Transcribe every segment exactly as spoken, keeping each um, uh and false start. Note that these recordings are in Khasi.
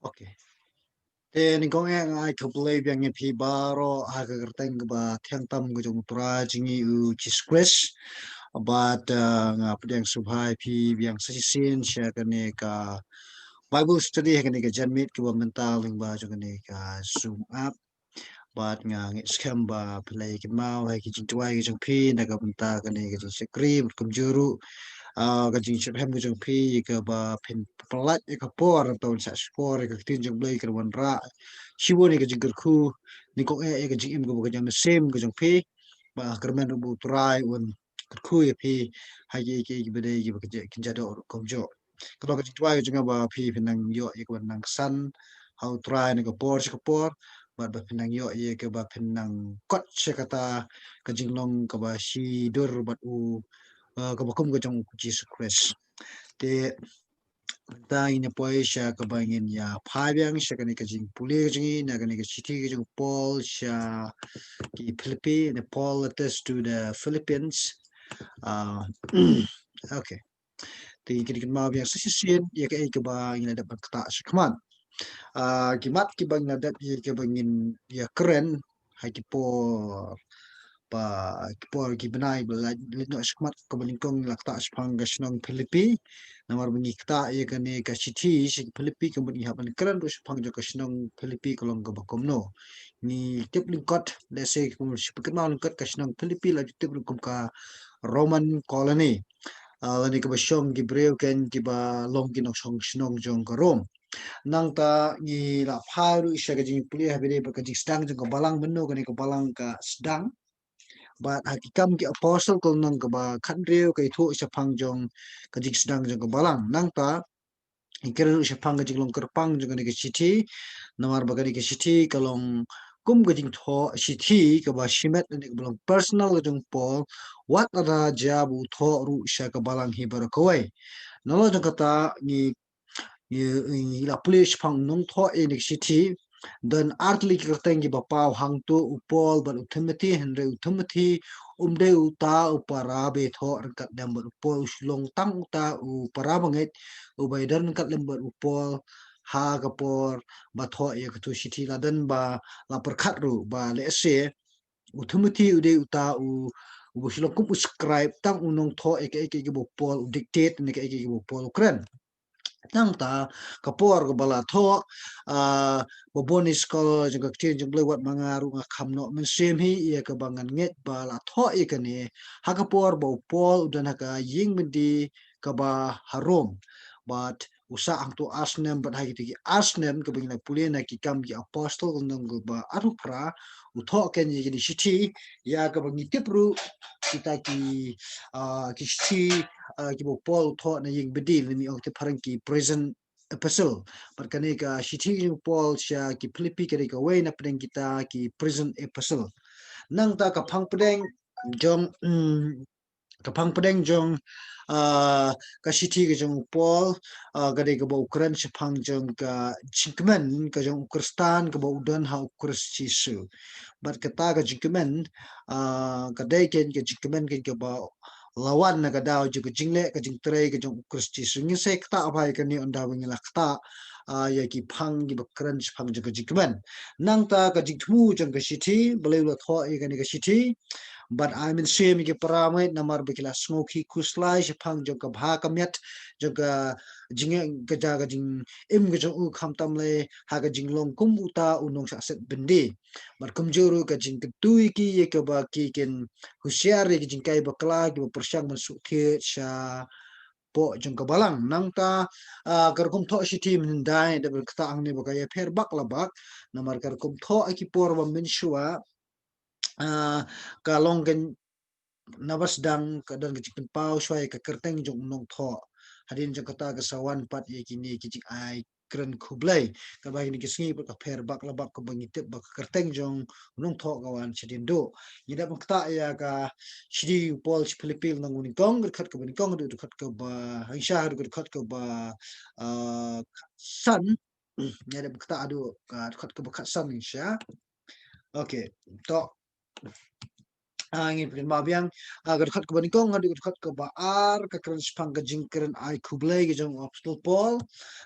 Okay. Te nyngkong eh nga ai khublei biang ïa phi baroh ha ka kyrteng kaba thiang tam ka jong U Trai jong ngi U Jisu Khrist. Bad, uh, nga pdiang sngewbha ïa phi biang sa shisien sha kane ka Bible study ha kane ka janmiet kaba mynta lyngba jong kane ka Zoom app. Bad nga ngeit skhem ba phi la ïa kynmaw ha ki jingduwai ki jong phi na ka bynta kane ka jingshakri bad kumjuh ruh, ah, ka jingshitrhem ki jong phi kaba phin pyllait ïa ka por, to sa shkor ïa ka ktien jong U Blei ka wanrah shibun ïa ka jingkyrkhu, nyngkong eh ïa ka jingim kaba ka jingmynsiem ka jong phi. Ba kyrmen ruh ba U Trai un kyrkhu ïa phi ha ki, ki, kiba dei kiba kynja doh ruh kumjuh. Ka long ka jingduwai ka jong nga ba phi phin nang ïoh ïa kaba nang san ha U Trai na ka por sha ka por, bad ba phin nang ïoh ïa kaba phin nang kot sha kata ka jinglong kaba shidur bad u, uh, kaba kum ka jong U Jisu Khrist. Te mynta ngin ïa poi sha kaba ngin ïa phai biang sha kane ka jingpule ka jong ngi na kane ka shithi ka jong u Paul sha ki Philippi, na Paul letters to the Philippians. Uh, okay. Te ngin kynmaw biang sa shisien ïa kaei kaba ngin ïa dep ban ktah shakhmat. Ah, ki mat kiba ngin ïa dep ïa kaba ngin ïa kren ha ki por, ba ki por ki bnai ba la leit noh shakhmat kaba nyngkong ngi la ktah shaphang ka shnong Philippi. Namar ba ngi ktah ïa kane ka shithi sha ki Philippi ka mut ngi hap ban kren ruh shaphang jong ka shnong Philippi ka long kaba kumno. Ngi tip lyngkot, lehse kumno shi pynkyndit lyngkot ka shnong Philippi la ju tip ruh kum ka Roman colony. Ah, lane kaba shong ki briew kein kiba long ki nongshong shnong jong ka Rom. Nangta ngi la phai ruh sha ka jingpule ha ba dei ba ka jingsdang jong ka balang, mynno kane ka balang ka sdang. Bad ha Ki Kam ki Apostol ka lynnong kaba khathynriew ka ïathuh shaphang jong ka jingsdang jong ka balang. Nangta ngi kren ruh shaphang ka jinglong kyrpang jong kane ka shithi. Namar ba kane ka shithi ka long kum ka jingthoh shithi kaba shimet lane kaba long personal ka jong u Paul, wat lada jia ba u thoh ruh sha ka balang hi baroh kawei. Nalor jong kata ngi, ngi, ngi la pule shaphang u nongthoh ïa kane ka shithi. Don artylli ki kyrteng kiba paw hangto, u Paul bad u Timothy, hynrei u Timothy um dei uta u para ba ïathoh ryngkat lem bad u Paul, u shu long tang uta u para bangeit uba ïadon ryngkat lem bad u Paul ha ka por ba thoh ïa kato shithi. La don ba la pyrkhat ruh ba lehse u Timothy u dei uta u, uba shu long kum u scribe, tang u nongthoh ïa kaei kaei kaba u Paul u dictate, ne kaei kaei kaba u Paul u kren. Nangta ka por kaba la thoh, ah, ba bun ki scholar jong ka ktien jong U Blei, wat ma nga ruh nga kham noh mynsiem hi ïa kaba ngan ngeit ba la thoh ïa kane ha ka por ba u Paul u don ha ka ïing byndi kaba ha Rom. Bad u sah hangto ar snem, bad ha kito ki ar snem kaba ngi la pule na Ki Kam ki Apostol ka lynnong kaba arphew phra, u thoh kein ïa kine ki shithi, ïa kaba ngi tip ruh kita ki, ah, ki shithi, ah, kiba u Paul u thoh na ïing byndi, lane ngi ong te phareng ki prison epistle. Bad kane ka shithi jong u Paul sha ki Philippi ka dei kawei na pdeng kita ki prison epistle. Nangta ka phang pdeng jong, mm, ka phang pdeng jong, ah, ka shithi ka jong u Paul, ah, ka dei kaba u kren shaphang jong ka jingkmen ka jong u Khristan kaba u don ha U Khrist Jisu. Bad kata ka jingkmen, ah, ka dei kein ka jingkmen kein kaba la wan na ka daw jong ka jingleh ka jingtrei ka jong U Khrist Jisu. Ngin sa ktah bha ïa kane ynda ba ngi la ktah, ah, ïa ki phang kiba kren shaphang jong ka jingkmen. Nangta ka jingthmu jong ka shithi, balei u la thoh ïa kane ka shithi. Bad ai mynsiem ïa ki para bangeit namar ba ki la sngewkhih khuslai shaphang jong ka bha ka miat jong ka jingeh, ka ja ka jingim ka jong u, khamtam lei ha ka jinglong kum uta u nongshah set byndi. Bad kumjuh ruh ka jingkyntu ïa ki ïa kaba ki kin husiar ïa ki jingkai bakla kiba pyrshang ban shu thied shapoh jong ka balang. Nangta, ah, ka rukom thoh shithi mynhyndai, da ban ktah hangne ba ka ïapher bak la bak. Namar ka rukom thoh ha ki por ba mynshuwa, ah, ka long kein naba sdang ka don ka jingpynpaw shuwa ïa ka kyrteng jong u nongthoh. Hadien jong kata ka sa wan pat ïa kine ki jingai kren khublei. Katba ha kine ki sngi pat ka pher bak la bak kaba ngi tip ba ka kyrteng jong u nongthoh ka wan shadien duh. Ngi dep ban ktah ïa ka shithi u Paul sha ki Philippi lynnong ba nyngkong, ka dkhot kaba nyngkong haduh ka dkhot kaba, haduh ka dkhot kaba, ah, khatsan. Ngi dep ban ktah haduh ka dkhot kaba khatsan sha. Okay, to. Ah, ngin pynkynmaw biang, ah, ka dkhot kaba nyngkong haduh ka dkhot kaba ar, ka kren shaphang ka jingkren ai khublei ka jong u Apostol Paul.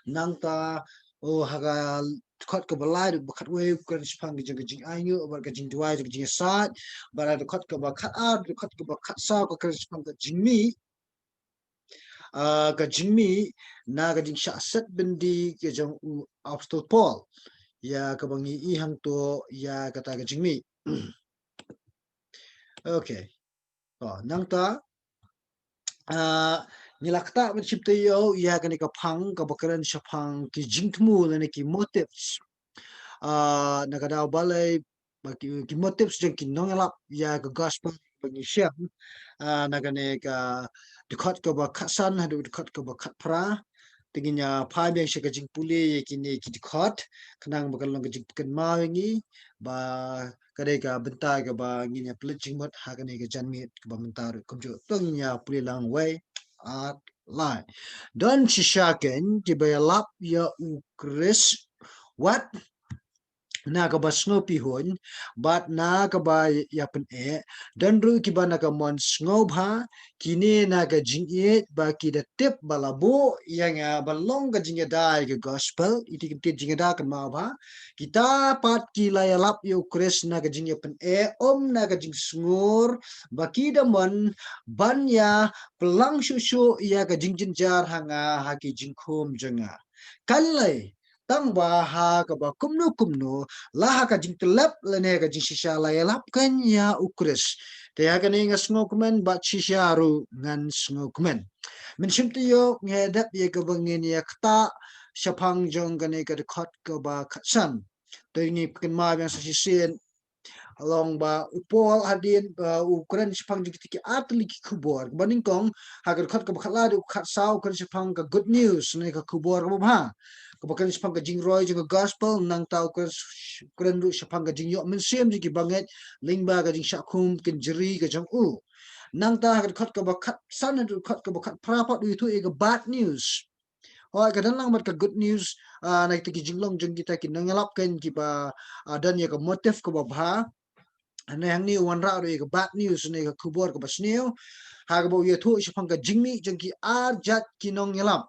Nangta O ha ka dkhot kaba lai, dkhot kaba khatwei ka kren shaphang ka jing, ka jingainguh bad ka jingduwai, ka jingïasaid. Bad ha ka dkhot kaba khatar, dkhot kaba khatsaw ka kren shaphang ka jingmih. Ah, ka jingmih na ka jingshah set byndi ka jong u Apostol Paul. Ïa kaba ngi i hangto ïa kata ka jingmih. Okay. Oh, nangta, ah, ngi la ktah ban shim taïew ïa kane ka phang kaba kren shaphang ki jingthmu lane ki motives. Ah, na ka daw balei ba ki, ki motives jong ki nongïalap ïa ka gospel ba ngi shem. Ah, na kane ka dkhot kaba khatsan haduh dkhot kaba khatphra. Te ngin ïa phai biang sha ka jingpule ïa kine ki dkhot, khnang ba kan long ka jingpynkynmaw ïa ngi ba ka dei ka bynta kaba ngin ïa pynleit jingmut ha kane ka janmiet kaba mynta ruh. Kumjuh to ngin ïa pule lang, wei, ar, lai. Don shisha kein kiba ïalap ïa u Khrist wat na kaba sngewpihun bad na kaba ïapyneh, don ruh kiba na ka mon sngewbha. Kine na ka jingïeit ba ki da tip ba la buh ïa nga ban long ka jingïada ïa ka gospel, ïa ki ktien jingïada, kynmaw bha. Kita pat ki la ïalap ïa u Khrist na ka jingïapyneh, ym na ka jingsngur, ba ki da mon ban ïa pynlang shuh shuh ïa ka jingjynjar ha nga ha ki jingkhum jong nga. Kan lei tang ba ha kaba kumno kumno, la ha ka jingtlep lane ka jingshisha la ïalap kein ïa u Khrist. Te ha kane nga sngewkmen bad shisha ruh ngan sngewkmen. Mynshwa te ïoh ngi dep ïa kaba ngin ïa ktah shaphang jong kane ka dkhot kaba khatsan. Te ngi pynkynmaw biang sa shisien long ba u Paul hadien, uh, u kren shaphang jong kita ki artylli ki khubor. Kaba nyngkong, ha ka dkhot kaba khatlai haduh khatsaw u kren shaphang ka good news, ne ka khubor kaba bha. Kaba kren shaphang ka jingroi jong ka gospel, nangta u kren, kren ruh shaphang ka jingïoh mynsiem jong ki bangeit lyngba ka jingshah khum kynjri ka jong u. Nangta ha ka dkhot kaba khatsan haduh dkhot kaba khatphra pat u ïathuh ïa ka bad news. Hooid, ka don lang bad ka good news, ah, na kita ki jinglong jong kita ki nongïalap kein kiba, ah, don ïa ka motive kaba bha. Hangne hangne u wanrah ruh ïa ka bad news, ne ka khubor kaba sniew. Ha kaba u ïathuh shaphang ka jingmih jong ki ar jait ki nongïalap.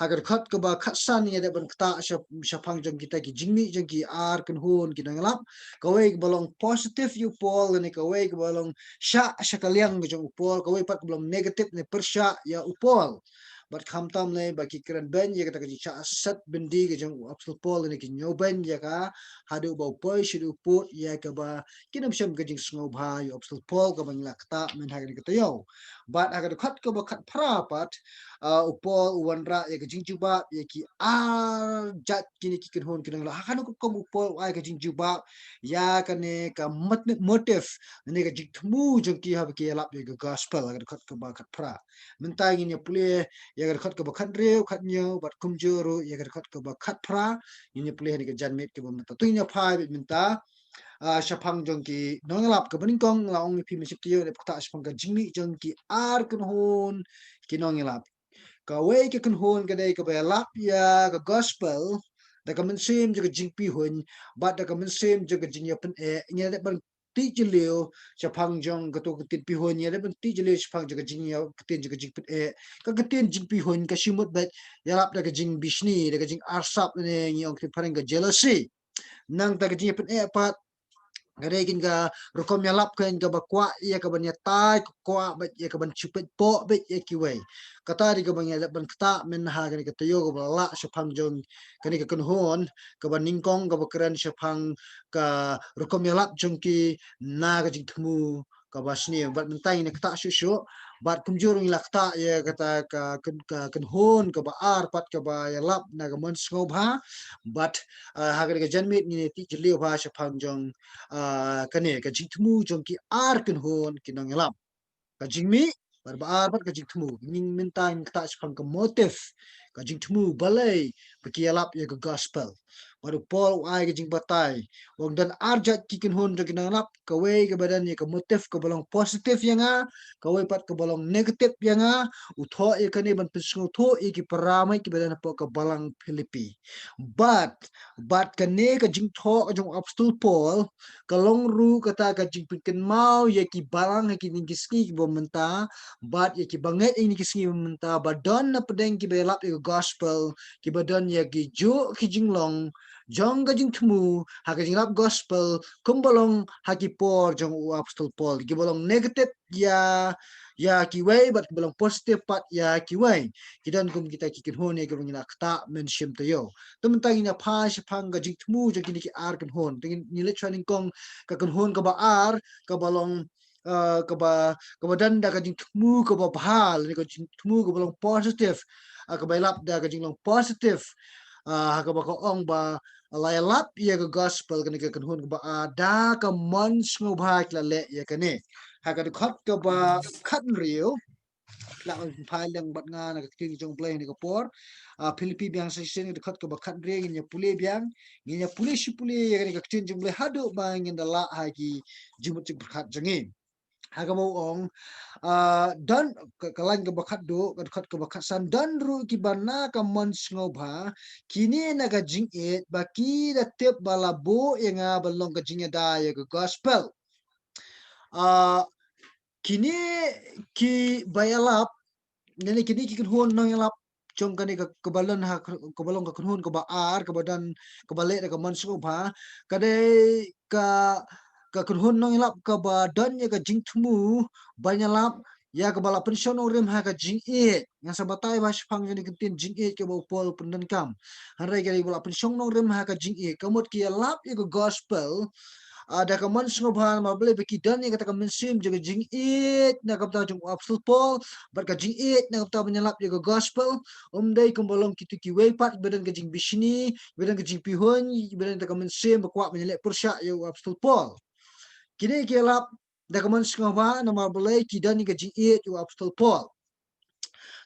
Ha ka dkhot kaba khatsan ngi dep ban ktah shap-, shaphang jong kita ki jingmih jong ki ar kynhun ki nongïalap. Kawei kaba long positive ïa u Paul, ne kawei kaba long shah sha ka liang ka jong u Paul, kawei pat kaba long negative ne pyrshah ïa u Paul. Bad khamtam lei ba ki kren beiñ ïa kata ka jingshah set byndi ka jong u Apostol Paul, ne ki ñiew beiñ ïa ka haduh ba u poi sha u pud ïa kaba kin ym shem ka jingsngewbha ïa u Apostol Paul kaba ngi la ktah mynta ha kane ka taïew. Bad ha ka dkhot kaba khatphra pat, ah, u Paul u wanrah ïa ka jingjubab ïa ki ar jait kine ki kynhun ki nongïalap. Ha kano ka rukom u Paul u ai ka jingjubab ïa kane ka mot-, motive, ne ka jingthmu jong ki haba ki ïalap ïa ka gospel, ha ka dkhot kaba khatphra. Mynta ngin ïa pule ïa ka dkhot kaba khathynriew, khathynñiew bad kumjuh ruh ïa ka dkhot kaba khatphra. Ngin ïa pule ha kane ka janmiet kaba mynta. To ngin ïa phai beit mynta, ah, shaphang jong ki nongïalap. Kaba nyngkong, la ong ïa phi mynshwa te ïoh, dep ktah shaphang ka jingmih jong ki ar kynhun ki nongïalap. Kawei ka kynhun ka dei kaba ïalap ïa ka gospel da ka mynsiem jong ka jingpihuiñ bad da ka mynsiem jong ka jingïapyneh. Ngi dep ban tih jylliew shaphang jong kato ka ktien pihuiñ, ngi dep ban tih jylliew shaphang jong ka jingïa-, ktien jong ka jingpyneh. Ka ktien jingpihuiñ ka shim mut beit ïalap da ka jingbishni, da ka jingarsap, ne ngi ong ktien phareng ka jealousy. Nangta ka jingïapyneh pat ka dei kein ka rukom ïalap kein kaba kwah ïa kaban ïatai, kwah beit ïa kaban shu peit poh beit ïa kiwei. Kata dei kaba ngi dep ban ktah mynta ha kane ka taïew kaba la lah shaphang jong kane ka kynhun kaba nyngkong kaba kren shaphang ka rukom ïalap jong ki na ka jingthmu kaba sniew. Bad mynta ngin ïa ktah shuh shuh bad kumjuh ruh ngi la ktah ïa kata ka kyn-, ka kynhun kaba ar pat kaba ïalap na ka mon sngewbha. Bad, ah, ha kane ka janmiet ngin ïa tih jylliew bha shaphang jong, ah, kane ka jingthmu jong ki ar kynhun ki nongïalap. Ka jingmih, bad ba ar pat ka jingthmu. Ngin mynta ngin ktah shaphang ka motive, ka jingthmu balei ba ki ïalap ïa ka gospel. Bad u Paul u ai ka jingbatai, u ong don ar jait ki kynhun jong ki nongïalap, kawei kaba don ïa ka motive kaba long positive ïa nga, kawei pat kaba long negative ïa nga. U thoh ïa kane ban pynsngewthuh ïa ki para meit kiba don hapoh ka balang Philippi. Bad, bad kane ka jingthoh ka jong u Apostol Paul ka long ruh kata ka jingpynkynmaw ïa ki balang ha kine ki sngi kiba mynta, bad ïa ki bangeit ha kine ki sngi ba mynta, ba don na pdeng kiba ïalap ïa ka gospel, kiba don ïa ki juh ki jinglong jong ka jingthmu ha ka jingïalap gospel, kumba long ha ki por jong u Apostol Paul, kiba long negative ïa, ïa kiwei bad kiba long positive pat ïa kiwei. Ki don kum kita ki kynhun ïa kiba ngi la ktah mention taïew. Te mynta ngin ïa phai shaphang ka jingthmu jong kine ki ar kynhun. Te ngin, ngin leit sha nyngkong ka kynhun kaba ar, kaba long, ah, kaba, kaba don da ka jingthmu kaba bha, lane ka jingthmu kaba long positive. Ah, kaba ïalap da ka jinglong positive. Ah, kaba ka ong ba la ïalap ïa ka gospel, kane ka kynhun kaba ar, da ka mon sngewbha ki la leh ïa kane. Ha ka dkhot kaba khathynriew, la phai lang bad nga na ka ktien jong U Blei ha kane ka por. Ah, Philippi biang sa shisien, ka dkhot kaba khathynriew, ngin ïa pule biang, ngin ïa pule shi pule ïa kane ka ktien jong U Blei haduh ba ngin da lah ha ki jingmut jingpyrkhat jong ngi. Ha kaba u ong, ah, don ka, ka lain kaba khatduh, ka dkhot kaba khatsan, don ruh kiba na ka mon sngewbha, kine na ka jingïeit, ba ki da tip ba la buh ïa nga ban long ka jingïada ïa ka gospel. Ah, kine kiba ïalap, lane kine ki kynhun nongïalap jong kane ka, kaba long ha, kaba long ka kynhun kaba ar, kaba don, kaba leh da ka mon sngewbha, ka dei ka, ka kynhun nongïalap kaba don ïa ka jingthmu ban ïalap ïa kaba la pynshong nongrim ha ka jingïeit. Ngan sa batai ba shaphang jong kane ka ktien jingïeit kaba u Paul u pyndonkam. Hynrei ka dei ba la pynshong nongrim ha ka jingïeit. Ka mut ki ïalap ïa ka gospel, ah, da ka mon sngewbha namar balei, ba ki don ïa kata ka mynsiem jong ka jingïeit na ka bynta jong u Apostol Paul, bad ka jingïeit na ka bynta ban ïalap ïa ka gospel. Ym dei kumba long kito kiwei pat ba don ka jingbishni, ba don ka jingpyrshah, ba don ka mynsiem ba kwah ban ïaleh pyrshah ïa u Apostol Paul. Kine ki ïalap da ka mon sngewbha namar balei, ki don ïa ka jingïeit ïa u Apostol Paul.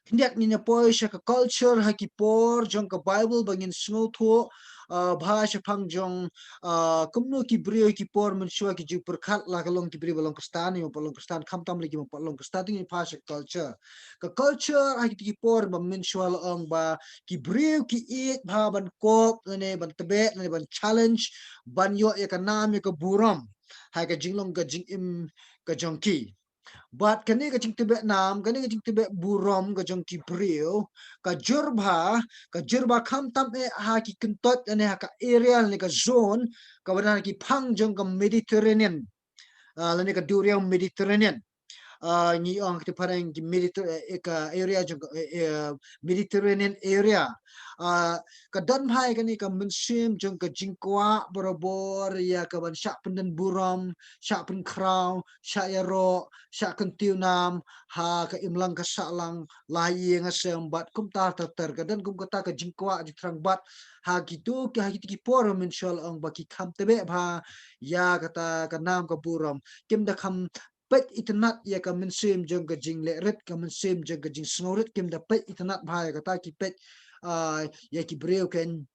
Khyndiat ngin ïa poi sha ka culture ha ki por jong ka Bible ba ngin sngewthuh, ah, bha shaphang jong, ah, kumno ki briew ki por mynshuwa ki ju pyrkhat la ka long ki briew ba long Khristan, ïa ba long Khristan, khamtam lei ki ba long Khristan, te ngin phai sha ka culture. Ka culture ha kito ki por ba mynshuwa la ong ba ki briew ki ïeit bha ban kop, lane ban tbeh, lane ban challenge, ban ïoh ïa ka nam ïa ka burom ha ka jinglong ka jingim ka jong ki. Bad kane ka jingtbeh nam, kane ka jingtbeh burom ka jong ki briew, ka jur bha, ka jur bha khamtam eh ha ki kyntoit, lane ha ka area, lane ka zone kaba don ha ki phang jong ka Mediterranean. Ah, lane ka duriaw Mediterranean. Ah, ngi ong ha ka ktien phareng ki Mediter-, eh, ka area jong ka, eh, eh, Mediterranean area. Ah, ka don bha ïa kane ka mynsiem jong ka jingkwah barabor ïa ka ban shah pyndon burom, shah pynkhraw, shah ïaroh, shah kyntiew nam ha ka imlang ka sahlang, la ïing la sem bad kumta ter ter. Ka don kum kata ka jingkwah jingthrang bad ha kito ki, ha kito ki por mynshuwa la ong ba ki kham tbeh bha ïa kata ka nam ka burom. Kim da kham peit itynnad ïa ka mynsiem jong ka jingleh rit, ka mynsiem jong ka jingsngewrit, kim da peit itynnad bha ïa kata. Ki peit, ah, ïa ki briew kein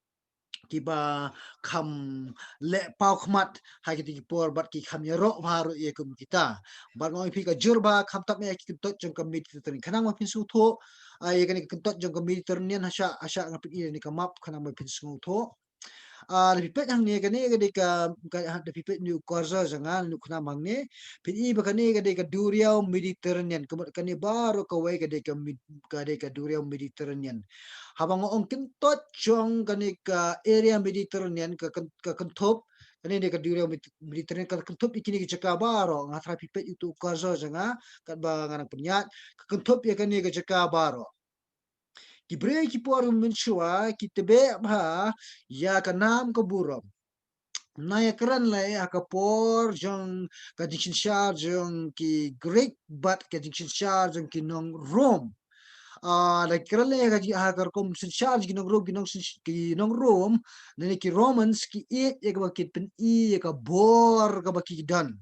kiba kham leh paw khmat ha kito ki por bad ki kham ïaroh bha ruh ïa kum kita. Bad nga ong ïa phi ka jur bha khamtam eh ha ki kyntoit jong ka Mediterranean. Khnang ba phin sngewthuh, ah, ïa kane ka kyntoit jong ka Mediterranean, ha sha, ha sha nga pyni ïa kane ka map khnang ba phin sngewthuh. Ah, da phi peit hangne kane ka dei ka, ka, ha, da phi peit na u cursor jong nga, na u khnam hangne, phin i ba kane ka dei ka duriaw Mediterranean, ka mut kane baroh kawei ka dei ka Med-, ka dei ka duriaw Mediterranean. Haba nga ong kyntoit jong kane ka area Mediterranean, ka kyn-, ka kynthup, kane dei ka duriaw Med-, Mediterranean, ka kynthup ïa kine ki jaka baroh. Nga tharai phi peit ïa uto u cursor jong nga, katba nga nang pynïaid, ka kynthup ïa kane ka jaka baroh. Ki briew ki por mynshuwa ki tbeh bha ïa ka nam ka burom. Nang ïa kren lei ha ka por jong ka jingsynshar jong ki Greek bad ka jingsynshar jong ki nong Rom. Ah, da kren lei ha ka ji-, ha ka rukom synshar jong ki nong Rom, ki nong syn-, ki nong Rom, lane ki Romans ki ïeit ïa kaba kin pyni ïa ka bor kaba ki don.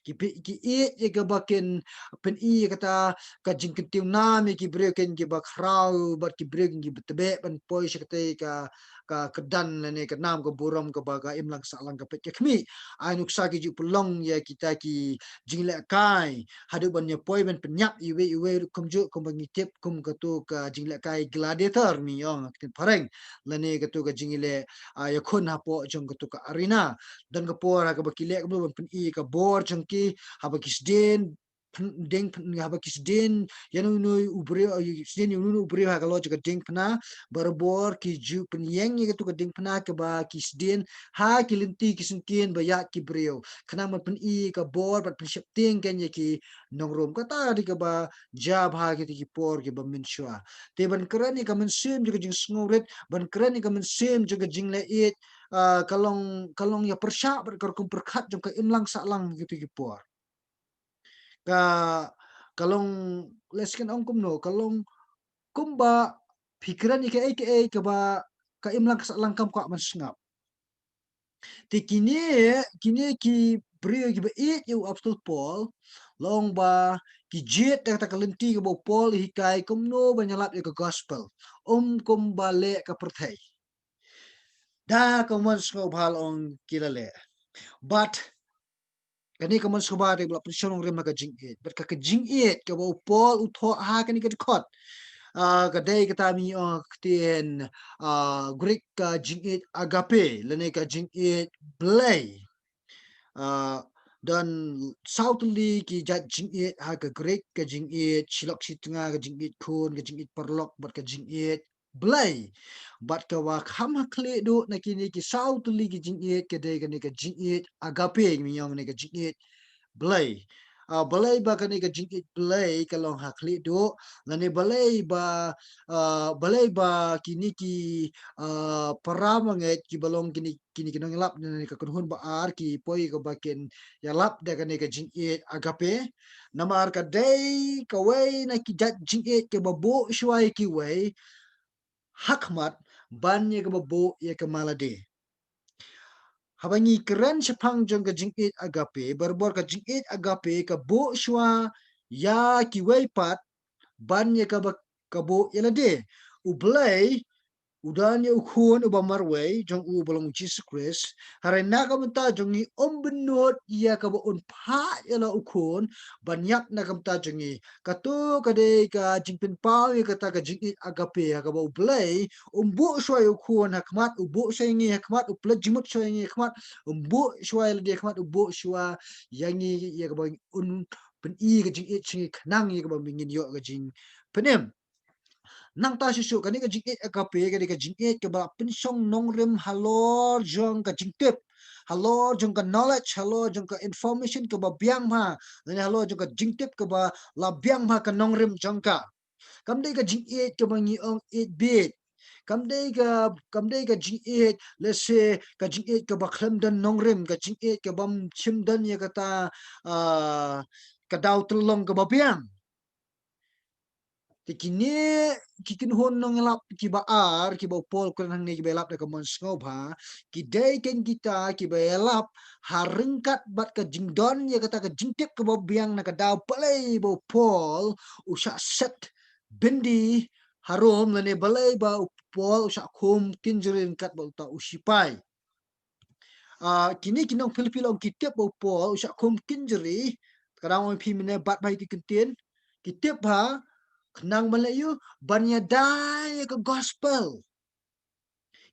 Ki phi-, ki ïeit ïa kaba kin pyni ïa kata ka jingkyntiew nam ïa ki briew kein kiba khraw bad ki briew kein kiba tbeh ban poi sha katei ka, ka kyrdan lane ka nam ka burom kaba ka imlang sahlang ka peit ka khmih. Ai nuksa ki ju pynlong ïa kita ki jinglehkai haduh ban ïa poi ban pynïap iwei iwei ruh kumjuh kumba ngi tip kum katu ka jinglehkai gladiator, ngi ong ha ka ktien phareng, lane katu ka jingleh, ah, ïakhun hapoh jong katu ka arena. Don ka por ha kaba ki leh kumno ban pyni ka bor jong ki, haba ki sdien pyn-, dieng pyn-, haba ki sdien ïa uno uno u briew, ïa sdien ïa uno uno u briew ha ka lor jong ka diengphna, barabor ki ju pynïeng ïa katu ka diengphna kaba ki sdien ha ki lynti ki syngkien ba ïaid ki briew, khnang ban pyni ka bor bad pynsheptieng kein ïa ki nongrum. Kata dei kaba jia bha ha kita ki por kiba mynshuwa. Te ban kren ïa ka mynsiem jong ka jingsngewrit, ban kren ïa ka mynsiem jong ka jingleh ïeit, ah, ka long, ka long ïa pyrshah bad ka rukom pyrkhat jong ka imlang sahlang ha kita ki por. Ka, ka long, lehse kan ong kumno, ka long kumba phi kren ïa kaei kaei kaba ka imlang ka sahlang kam kwah ban sngap. Te kine, kine ki briew kiba ïeit ïa u Apostol Paul, la ong ba ki jied da kata ka lynti kaba u Paul u hikai kumno ban ïalap ïa ka gospel, um kumba leh ka pyrthei. Da ka mon sngewbha la ong ki la leh. Bad kane ka mon sngewbha te ba la pynshong nongrim ha ka jingïeit. Bad ka, ka jingïeit kaba u Paul u thoh ha kane ka dkhot, ah, ka dei kata, ngi ong ha ka ktien, ah, Greek, ka jingïeit agape lane ka jingïeit blei. Ah, don saw tylli ki jait jingïeit ha ka Greek, ka jingïeit shilok shitnga, ka jingïeit khun, ka jingïeit paralok bad ka jingïeit blei. Bad kaba kham ha khlieh duh na kine ki saw tylli ki jingïeit ka dei kane ka jingïeit agape, ngi ong kane ka jingïeit blei. Ah, balei ba kane ka jingïeit blei ka long ha khlieh duh, lane balei ba, ah, balei ba kine ki, ah, para bangeit kiba long kine, kine ki nongïalap na kane ka kynhun ba ar ki poi kaba kin ïalap da kane ka jingïeit agape? Namar ka dei kawei na ki jait jingïeit kaba buh shuwa ïa kiwei ha khmat ban ïa kaba buh ïa ka ma lade. Haba ngi kren shaphang jong ka jingïeit agape, barabor ka jingïeit agape ka buh shuwa ïa kiwei pat ban ïa kaba, ka buh ïa lade. U Blei u don ïa u Khun uba marwei jong u uba long u Jisu Khrist. Hynrei na ka bynta jong ngi um bynnud ïa kaba un phah ïa la u Khun ban ïap na ka bynta jong ngi. Kato ka dei ka jingpynpaw ïa kata ka jingïeit agape, ha kaba u Blei um buh shuwa ïa u Khun ha khmat, u buh shuwa ïa ngi ha khmat, u pynleit jingmut shuwa ïa ngi ha khmat, um buh shuwa ïa lade ha khmat, u buh shuwa ïa ngi ïa kaba un pyni ka jingïeit sha ngi khnang ïa kaba ngin ïoh ka jingpynim. Nangta shuh shuh kane ka jingïeit agape ka dei ka jingïeit kaba la pynshong nongrim halor jong ka jingtip, halor jong ka knowledge, halor jong ka information kaba biang bha, lane halor jong ka jingtip kaba la biang bha ka nongrim jong ka. Kam dei ka jingïeit kaba ngi ong ïeit bieit. Kam dei ka, kam dei ka jingïeit, lehse ka jingïeit kaba khlem don nongrim, ka jingïeit kaba ym shym don ïa kata, ah, ka daw tyllong kaba biang. Te kine ki kynhun nongïalap kiba ar, kiba u Paul u kren hangne kiba ïalap da ka mon sngewbha, ki dei kein kita kiba ïalap ha ryngkat bad ka jingdon ïa kata ka jingtip kaba biang na ka daw balei ba u Paul u shah set byndi ha Rom, lane balei ba u Paul u shah khum kynjri ryngkat bad uta u shipai. Ah, kine ki nong Philippi la ong ki tip ba u Paul u shah khum kynjri, ka dang ong ïa phi mynne, bat bha ïa ki kyntien, ki tip bha, khnang ban leh aïu, ban ïada ïa ka gospel.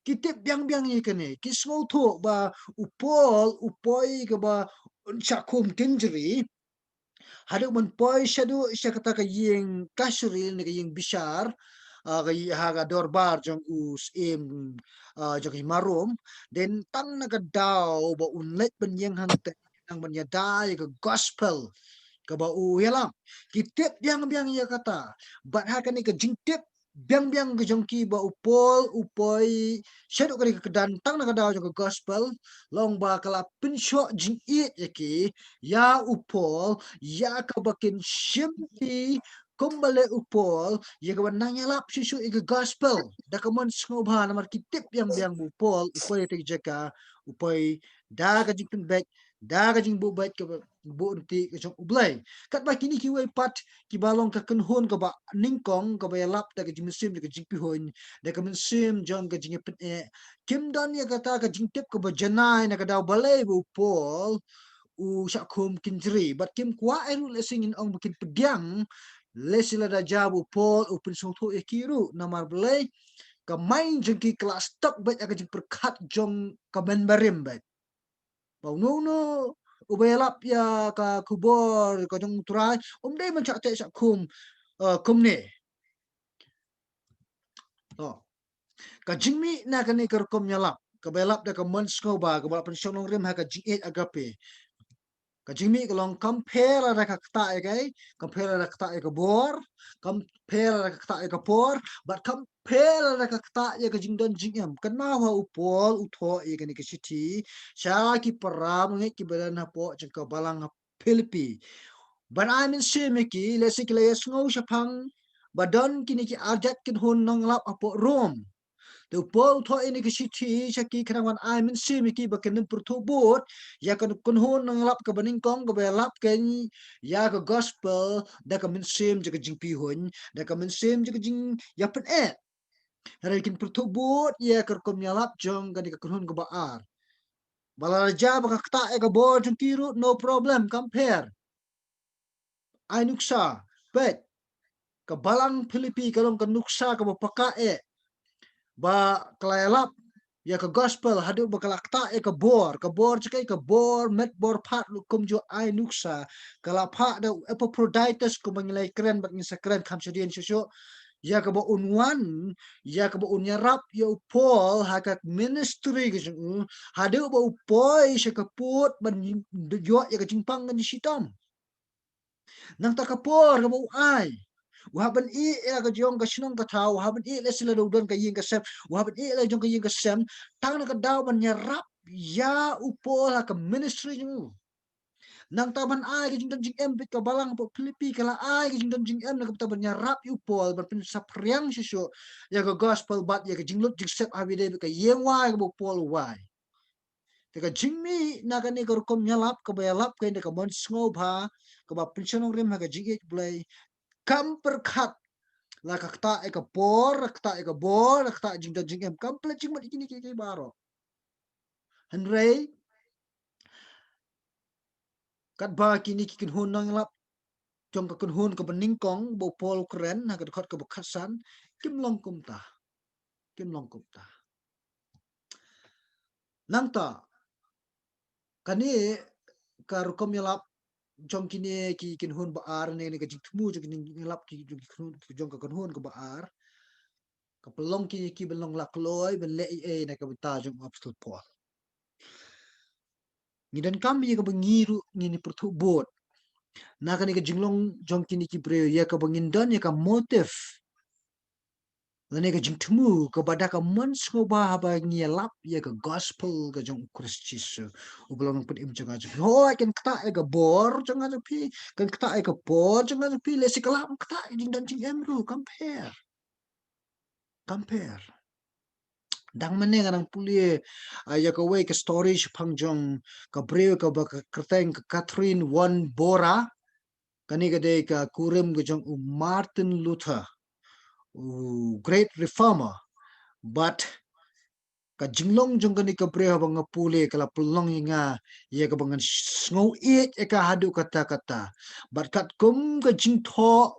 Ki tip biang biang ïa kane, ki sngewthuh ba u Paul u poi kaba un shah khum kynjri, haduh ban poi shaduh sha kata ka ïing kashari ne ka ïing bishar, ah, ka ï-, ha ka dorbar jong u syiem, ah, jong ka hima Rom, dei tang na ka daw ba un leit ban ïeng hangtei, nang ban ïada ïa ka gospel kaba u ïalam. Ki tip biang biang ïa kata. Bad ha kane ka jingtip biang biang ka jong ki ba u Paul u poi shaduh kane ka kyrdan tang na ka daw jong ka gospel, la ong ba ka la pynshoh jingïeit ïa ki, ïa u Paul, ïa kaba kin shim ki kumba leh u Paul, ïa kaba nang ïalap shuh shuh ïa ka gospel da ka mon sngewbha, namar ki tip biang biang ba u Paul u poi ha kata ka jaka, u poi da ka jingpynbeit, da ka jingbuh beit kaba buh ryntih ka jong U Blei. Katba kine kiwei pat kiba long ka kynhun kaba nyngkong kaba ïalap da ka jingmynsiem da ka jingpihuiñ, da ka mynsiem jong ka jingïapyneh, kim don ïa kata ka jingtip kaba janai na ka daw balei ba u Paul u shah khum kynjri. Bad kim kwah ei ruh lehse ngin ong ba kin pdiang lehse lada jia ba u Paul u pynsngewthuh ïa ki ruh, namar balei ka mind jong ki ka la stuck beit ïa ka jingpyrkhat jong ka mynbarim beit. Ba uno uno uba ïalap ïa ka khubor ka jong U Trai um dei ban shah teh shah khum, eh, kumne. To. Ka jingmih na kane ka rukom ïalap kaba ïalap da ka mon sngewbha kaba la pynshong nongrim ha ka jingïeit agape. Ka jingmih ka long kam pher lada ka ktah ïa kaei, kam pher lada ka ktah ïa ka bor, kam pher lada ka ktah ïa ka por, bad kam pher lada ka ktah ïa ka jingdon jingem. Kynmaw ha u Paul u thoh ïa kane ka shithi sha ki para bangeit kiba don hapoh jong ka balang ha Philippi. Ban ai mynsiem ïa ki, lehse ki la ïasngew shaphang ba don kine ki arjait kynhun nongïalap hapoh Rom. Te u Paul u thoh ïa kane ka shithi sha ki khnang ban ai mynsiem ïa ki ba kin ym pyrthuh bud ïa ka kynhun nongïalap kaba nyngkong kaba ïalap kein ïa ka gospel da ka mynsiem jong ka jingpihuiñ, da ka mynsiem jong ka jingïapyneh. Hynrei kin pyrthuh bud ïa ka rukom ïalap jong kane ka kynhun kaba ar. Ba lada jia ba ka ktah ïa ka bor jong ki ruh, no problem, kam pher. Ai nuksa, peit. Ka balang Philippi ka long ka nuksa kaba paka eh. Ba ka la ïalap ïa ka gospel haduh ba ka la ktah ïa ka bor, ka bor jong kaei, ka bor met bor phad ruh kumjuh. Ai nuksa, ka la phah da u Epaphroditus kumba ngi la ïakren bad ngin sa kren kham shadien shuh shuh. Ïa kaba un wan, ïa kaba un ïarap ïa u Paul ha ka ministry ka jong u, haduh ba u poi sha ka pud ban ïoh ïa ka jingpang ka jingshitom. Nangta ka por kaba u ai, u hap ban ïeh ïa ka jong ka shnong ka thaw, u hap ban ïeh lehse lada u don ka ïing ka sem, u hap ban ïeh ïa la jong ka ïing ka sem tang na ka daw ban ïarap ïa u Paul ha ka ministry jong u. Nangta ban ai ka jingdon jingem, peit, ka balang hapoh Philippi ka la ai ka jingdon jingem na ka bynta ban ïarap ïa u Paul ban pynsaphriang shuh shuh ïa ka gospel bad ïa ka jinglut jingsep ha ba ïadei bad ka ïing wai kaba u Paul u wai. Te ka jingmih na kane ka rukom ïalap kaba ïalap kein da ka mon sngewbha kaba pynshong nongrim ha ka jingïeit Blei, kam pyrkhat la ka ktah ïa ka por, la ka ktah ïa ka bor, la ka ktah jingdon jingem, kam pynleit jingmut ïa kine kiei kiei baroh. Hynrei katba kine ki kynhun nongïalap jong ka kynhun kaba nyngkong ba u Paul u kren ha ka dkhot kaba khatsan, kim long kumta. Kim long kumta. Nangta kane ka rukom ïalap jong kine ki kynhun ba ar ne, ne ka jingthmu jong kine ki ïalap ki jong ki kynhun, jong ka kynhun kaba ar, ka pynlong kine ki ban long la kloi ban leh ei ei na ka bynta jong u Apostol Paul. Ngi donkam ïa kaba ngi ruh ngin pyrthuh bud na kane ka jinglong jong kine ki briew, ïa kaba ngin don ïa ka motive lane ka jingthmu kaba da ka mon sngewbha haba ngi ïalap ïa ka gospel ka jong u Khrist Jisu uba long Nongpynim jong nga jong phi. Hooid, kan ktah ïa ka bor jong nga jong phi, kan ktah ïa ka por jong nga jong phi, lehse ka lah ban ktah ïa ka jingdon jingem ruh, kam pher. Kam pher. Dang mynne nga dang pule, ah, ïa kawei ka story shaphang jong ka briew kaba ka kyrteng ka Katharine von Bora. Kane ka dei ka kurim ka jong u Martin Luther, u great reformer. But ka jinglong jong kane ka briew haba nga pule ka la pynlong ïa nga ïa kaba ngan sngew ïeit ïa ka haduh katta katta. Bad katkum ka jingthoh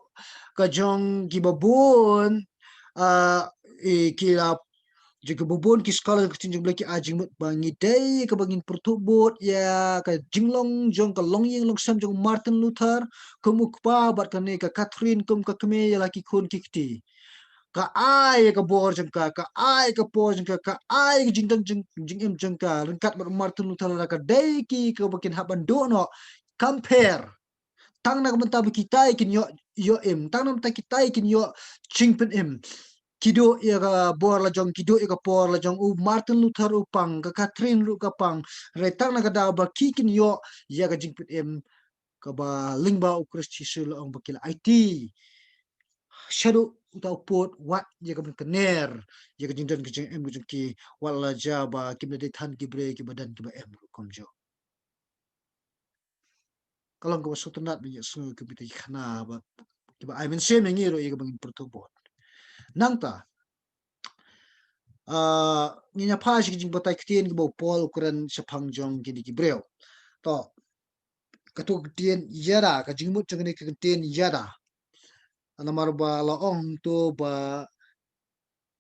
ka jong kiba bun, ah, i ki la, jong kiba bun ki scholar ka ktien jong U Blei ki ai jingmut ba ngi dei kaba ngin pyrthuh bud ïa ka jinglong jong ka longïing longsem jong Martin Luther kum u kpa bad kane ka Katharine kum ka kmie ïa la ki khun ki kti. Ka ai ka bor jong ka, ka ai ka por jong ka, ka ai ka jingdon jing, jingim jong ka ryngkat bad Martin Luther, lada ka dei ki kaba kin hap ban duh noh, kam pher. Tang na ka bynta ba kita kin ïoh, ïoh im, tang na ka bynta kita kin ïoh jingpynim. Ki duh ïa ka bor la jong, ki duh ïa ka por la jong, u Martin Luther u pang, ka Katharine ruh ka pang. Hynrei tang na ka daw ba ki kin ïoh ïa ka jingpynim kaba lyngba u Khrist Jisu la ong ba ki la aiti. Shaduh uta u pud, wat ïa ka ban kner ïa ka jingdon ka jingim ka jong ki, wat la jia ba kim dei than ki briew kiba don kiba em ruh kumjuh. ka long kaba sngewtynnat ban ïohsngew ïa kita ki khana ba, kiba ai mynsiem ïa ngi ruh ïa kaba ngin pyrthuh bud. Nangta, ah, ngin ïa phai sha ka jingbatai ktien kaba u Paul u kren shaphang jong kine ki briew. To, kato ka ktien ïada, ka jingmut jong kane ka ktien ïada. Namar ba la ong to ba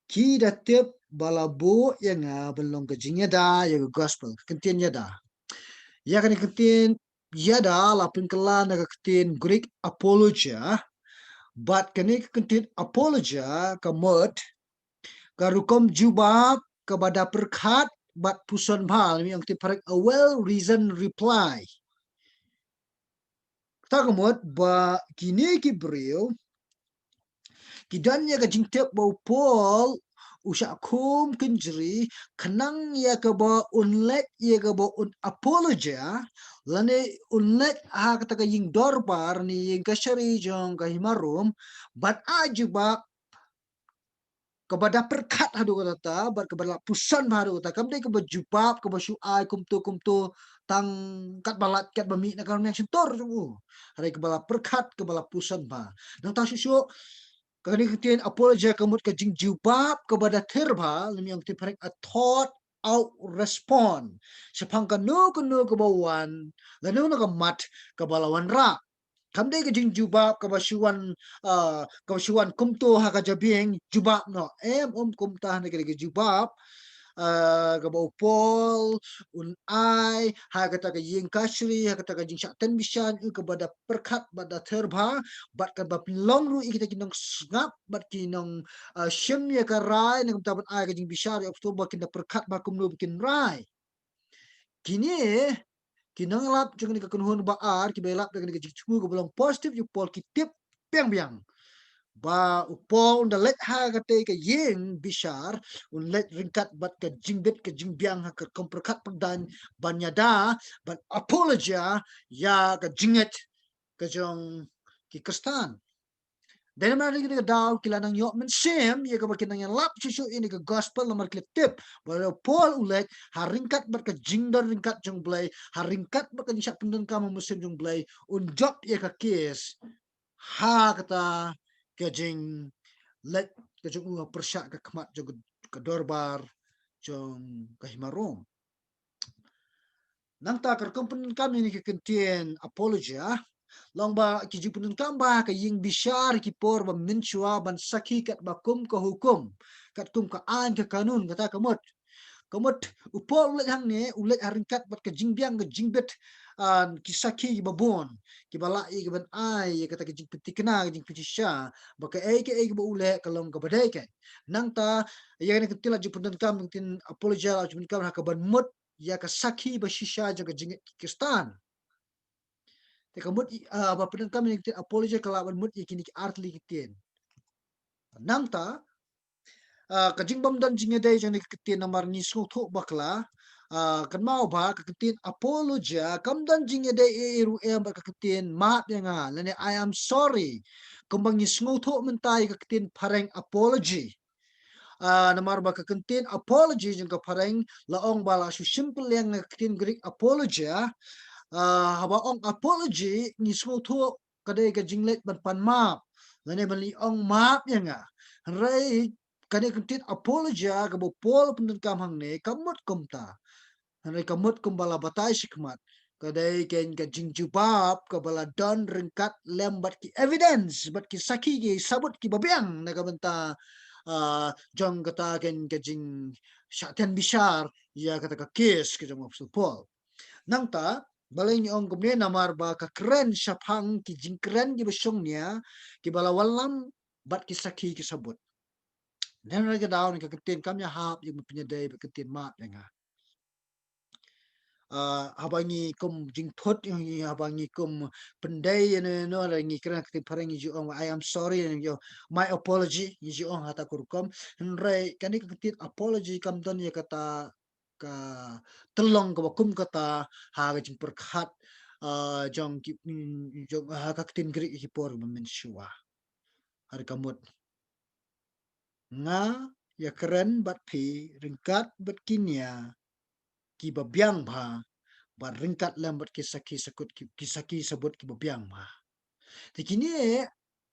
ki da tip ba la buh ïa nga ban long ka jingïada ïa ka gospel, ka ktien ïada. Ïa kane ka ktien ïada la pynkylla na ka ktien Greek apologia. Bad kane ka ktien apologia ka mut ka rukom jubab kaba da pyrkhat bad puson bha, lane ong ktien phareng a well reasoned reply. Kata ka mut ba kine ki briew ki don ïa ka jingtip ba u Paul u shah khum kynjri khnang ïa kaba un leit ïa kaba un apologia, lane un leit ha kata ka ïing dorbar ne ïing kashari jong ka hima Rom, bad ai jubab kaba da pyrkhat haduh katta, bad kaba la puson bha haduh katta, kam dei kaba jubab kaba shu ai kumto kumto tang katba lait katba mih na ka rynïeng shyntur jong u. Hynrei kaba la pyrkhat, kaba la puson bha. Nangta shuh shuh, kane ka ktien apologia ka mut ka jingjubab kaba da thir bha, lane ong ktien phareng a thought out response shaphang kano kano kaba wan, lane na ka mat kaba la wanrah. Kam dei ka jingjubab kaba shu wan, ah, kaba shu wan kumto ha ka jabieng, jubab noh. Em, ym kumta, hynrei ka dei ka jubab, ah, kaba u Paul un ai ha kata ka ïing kashari, ha kata ka jingshah ten bishar, kaba da pyrkhat bad da thir bha, bad kaba pynlong ruh ïa kita ki nongsngap bad ki nong, ah, shim ïa ka rai, na ka bynta ban ai ka jingbishar ïa u apostol ba kin da pyrkhat bha kumno ba kin rai. Kine ki nonglap jong kane ka kynhun ba ar kiba ïalap da kane ka jingthmu kaba long positive ïa u Paul ki tip biang biang ba u Paul un da leit ha katei ka ïing bishar, un leit ryngkat bad ka jingbit ka jingbiang ha ka rukom pyrkhat pyrdain ban ïada, ban apologia ïa ka jingngeit ka jong ki Khristan. Dei namar kine ki daw ki la nang ïoh mynsiem ïa kaba ki nang ïalap shuh shuh ïa kane ka gospel namar ki la tip ba u Paul u leit ha ryngkat bad ka jingdon ryngkat jong u Blei, ha ryngkat bad ka jingshah pyndonkam ha u mynsiem jong u Blei, un jop ïa ka kes ha kata ka jingleit ka jong u ha pyrshah ka khmat jong ka, ka dorbar jong ka hima Rom. Nangta ka rukom pyndonkam ïa kane ka ktien apologia, long ba ki ju pyndonkam bha ha ka ïing bishar ha ki por ba mynshuwa ban sakhi katba kum ka hukum, katkum ka aiñ ka kanun, kata ka mut. Ka mut u Paul u leit hangne, u leit ha ryngkat bad ka jingbiang ka jingbit, ah, ki sakhi kiba bun, kiba lah ïa ki ban ai ïa kata ka jingpynthikna, ka jingpynshisha ba kaei kaei kaba u leh ka long kaba dei. Nangta ïa kane ka ktien la ju pyndonkam, ka ktien apologia la ju pyndonkam ha kaban mut ïa ka sakhi ba shisha jong ka jingngeit ki Khristan. Te ka mut, ah, ba pyndonkam ïa ka ktien apologia ka lah ban mut ïa kine ki artylli ki ktien. Nangta, ah, ka jingbym don jingïadei jong kane ka ktien namar ngi sngewthuh bakla, ah, kynmaw ba ka ktien apologia kam don jingïadei ei ei ruh em bad ka ktien map ïa nga lane I am sorry. Kumba ngi sngewthuh mynta ïa ka ktien phareng apology. Ah, namar ba ka ktien apology jong ka phareng la ong ba la shu shim pynlong na ka ktien Greek apologia. Ah, haba ong apology ngi sngewthuh ka dei ka jingleit ban pan map lane ban leit ong map ïa nga. Hynrei kane ka ktien apologia kaba u Paul u pyndonkam hangne ka mut kumta. Hynrei ka mut kumba la batai shakhmat, ka dei kein ka jingjubab kaba la don ryngkat lem bad ki evidence, bad ki sakhi, ki sabut kiba biang na ka bynta, ah, jong kata kein ka jingshah ten bishar ïa kata ka kes ka jong u Apostol Paul. Nangta balei ngi ong kumne? Namar ba ka kren shaphang ki jingkren kiba shongnia kiba la wallam bad ki sakhi ki sabut. Hynrei ka daw kane ka ktien kam ïahap ïa ka pynïadei bad ka ktien map ïa nga. Ah, haba ngi kum jingthut, ngi, haba ngi kum pyndei ïano ïano, ngi kren ka ktien phareng ngi ju ong I am sorry, ngi ju ong my apology, ngi ju ong ha kata ka rukom. Hynrei kane ka ktien apology kam don ïa kata ka tyllong kaba kum kata ha ka jingpyrkhat, ah, jong ki, mm, jong, ha ka ktien Greek ki por ba mynshuwa. Ha ka mut nga ïakren bad phi ryngkat bad ki nia kiba biang bha, bad ryngkat lem bad ki sakhi sakut ki, ki sakhi sabut kiba biang bha. Te kine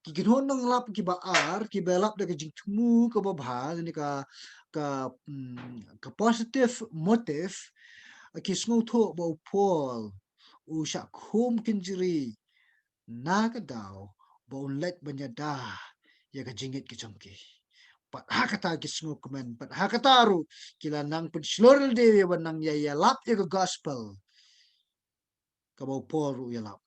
ki kynhun nonglap kiba ar, kiba lap da ka jingthmu kaba bha, ne ka, ka, mm, ka positive motive, ki sngewthuh ba u Paul u shah khum kynjri na ka daw ba un leit ban ïada ïa ka jingngeit ka jong ki. Bad ha kata ki sngewkmen, bad ha kata ruh ki la nang pynshlur lade ïa ban nang ïa, ïalap ïa ka gospel kaba u Paul ruh u ïalap.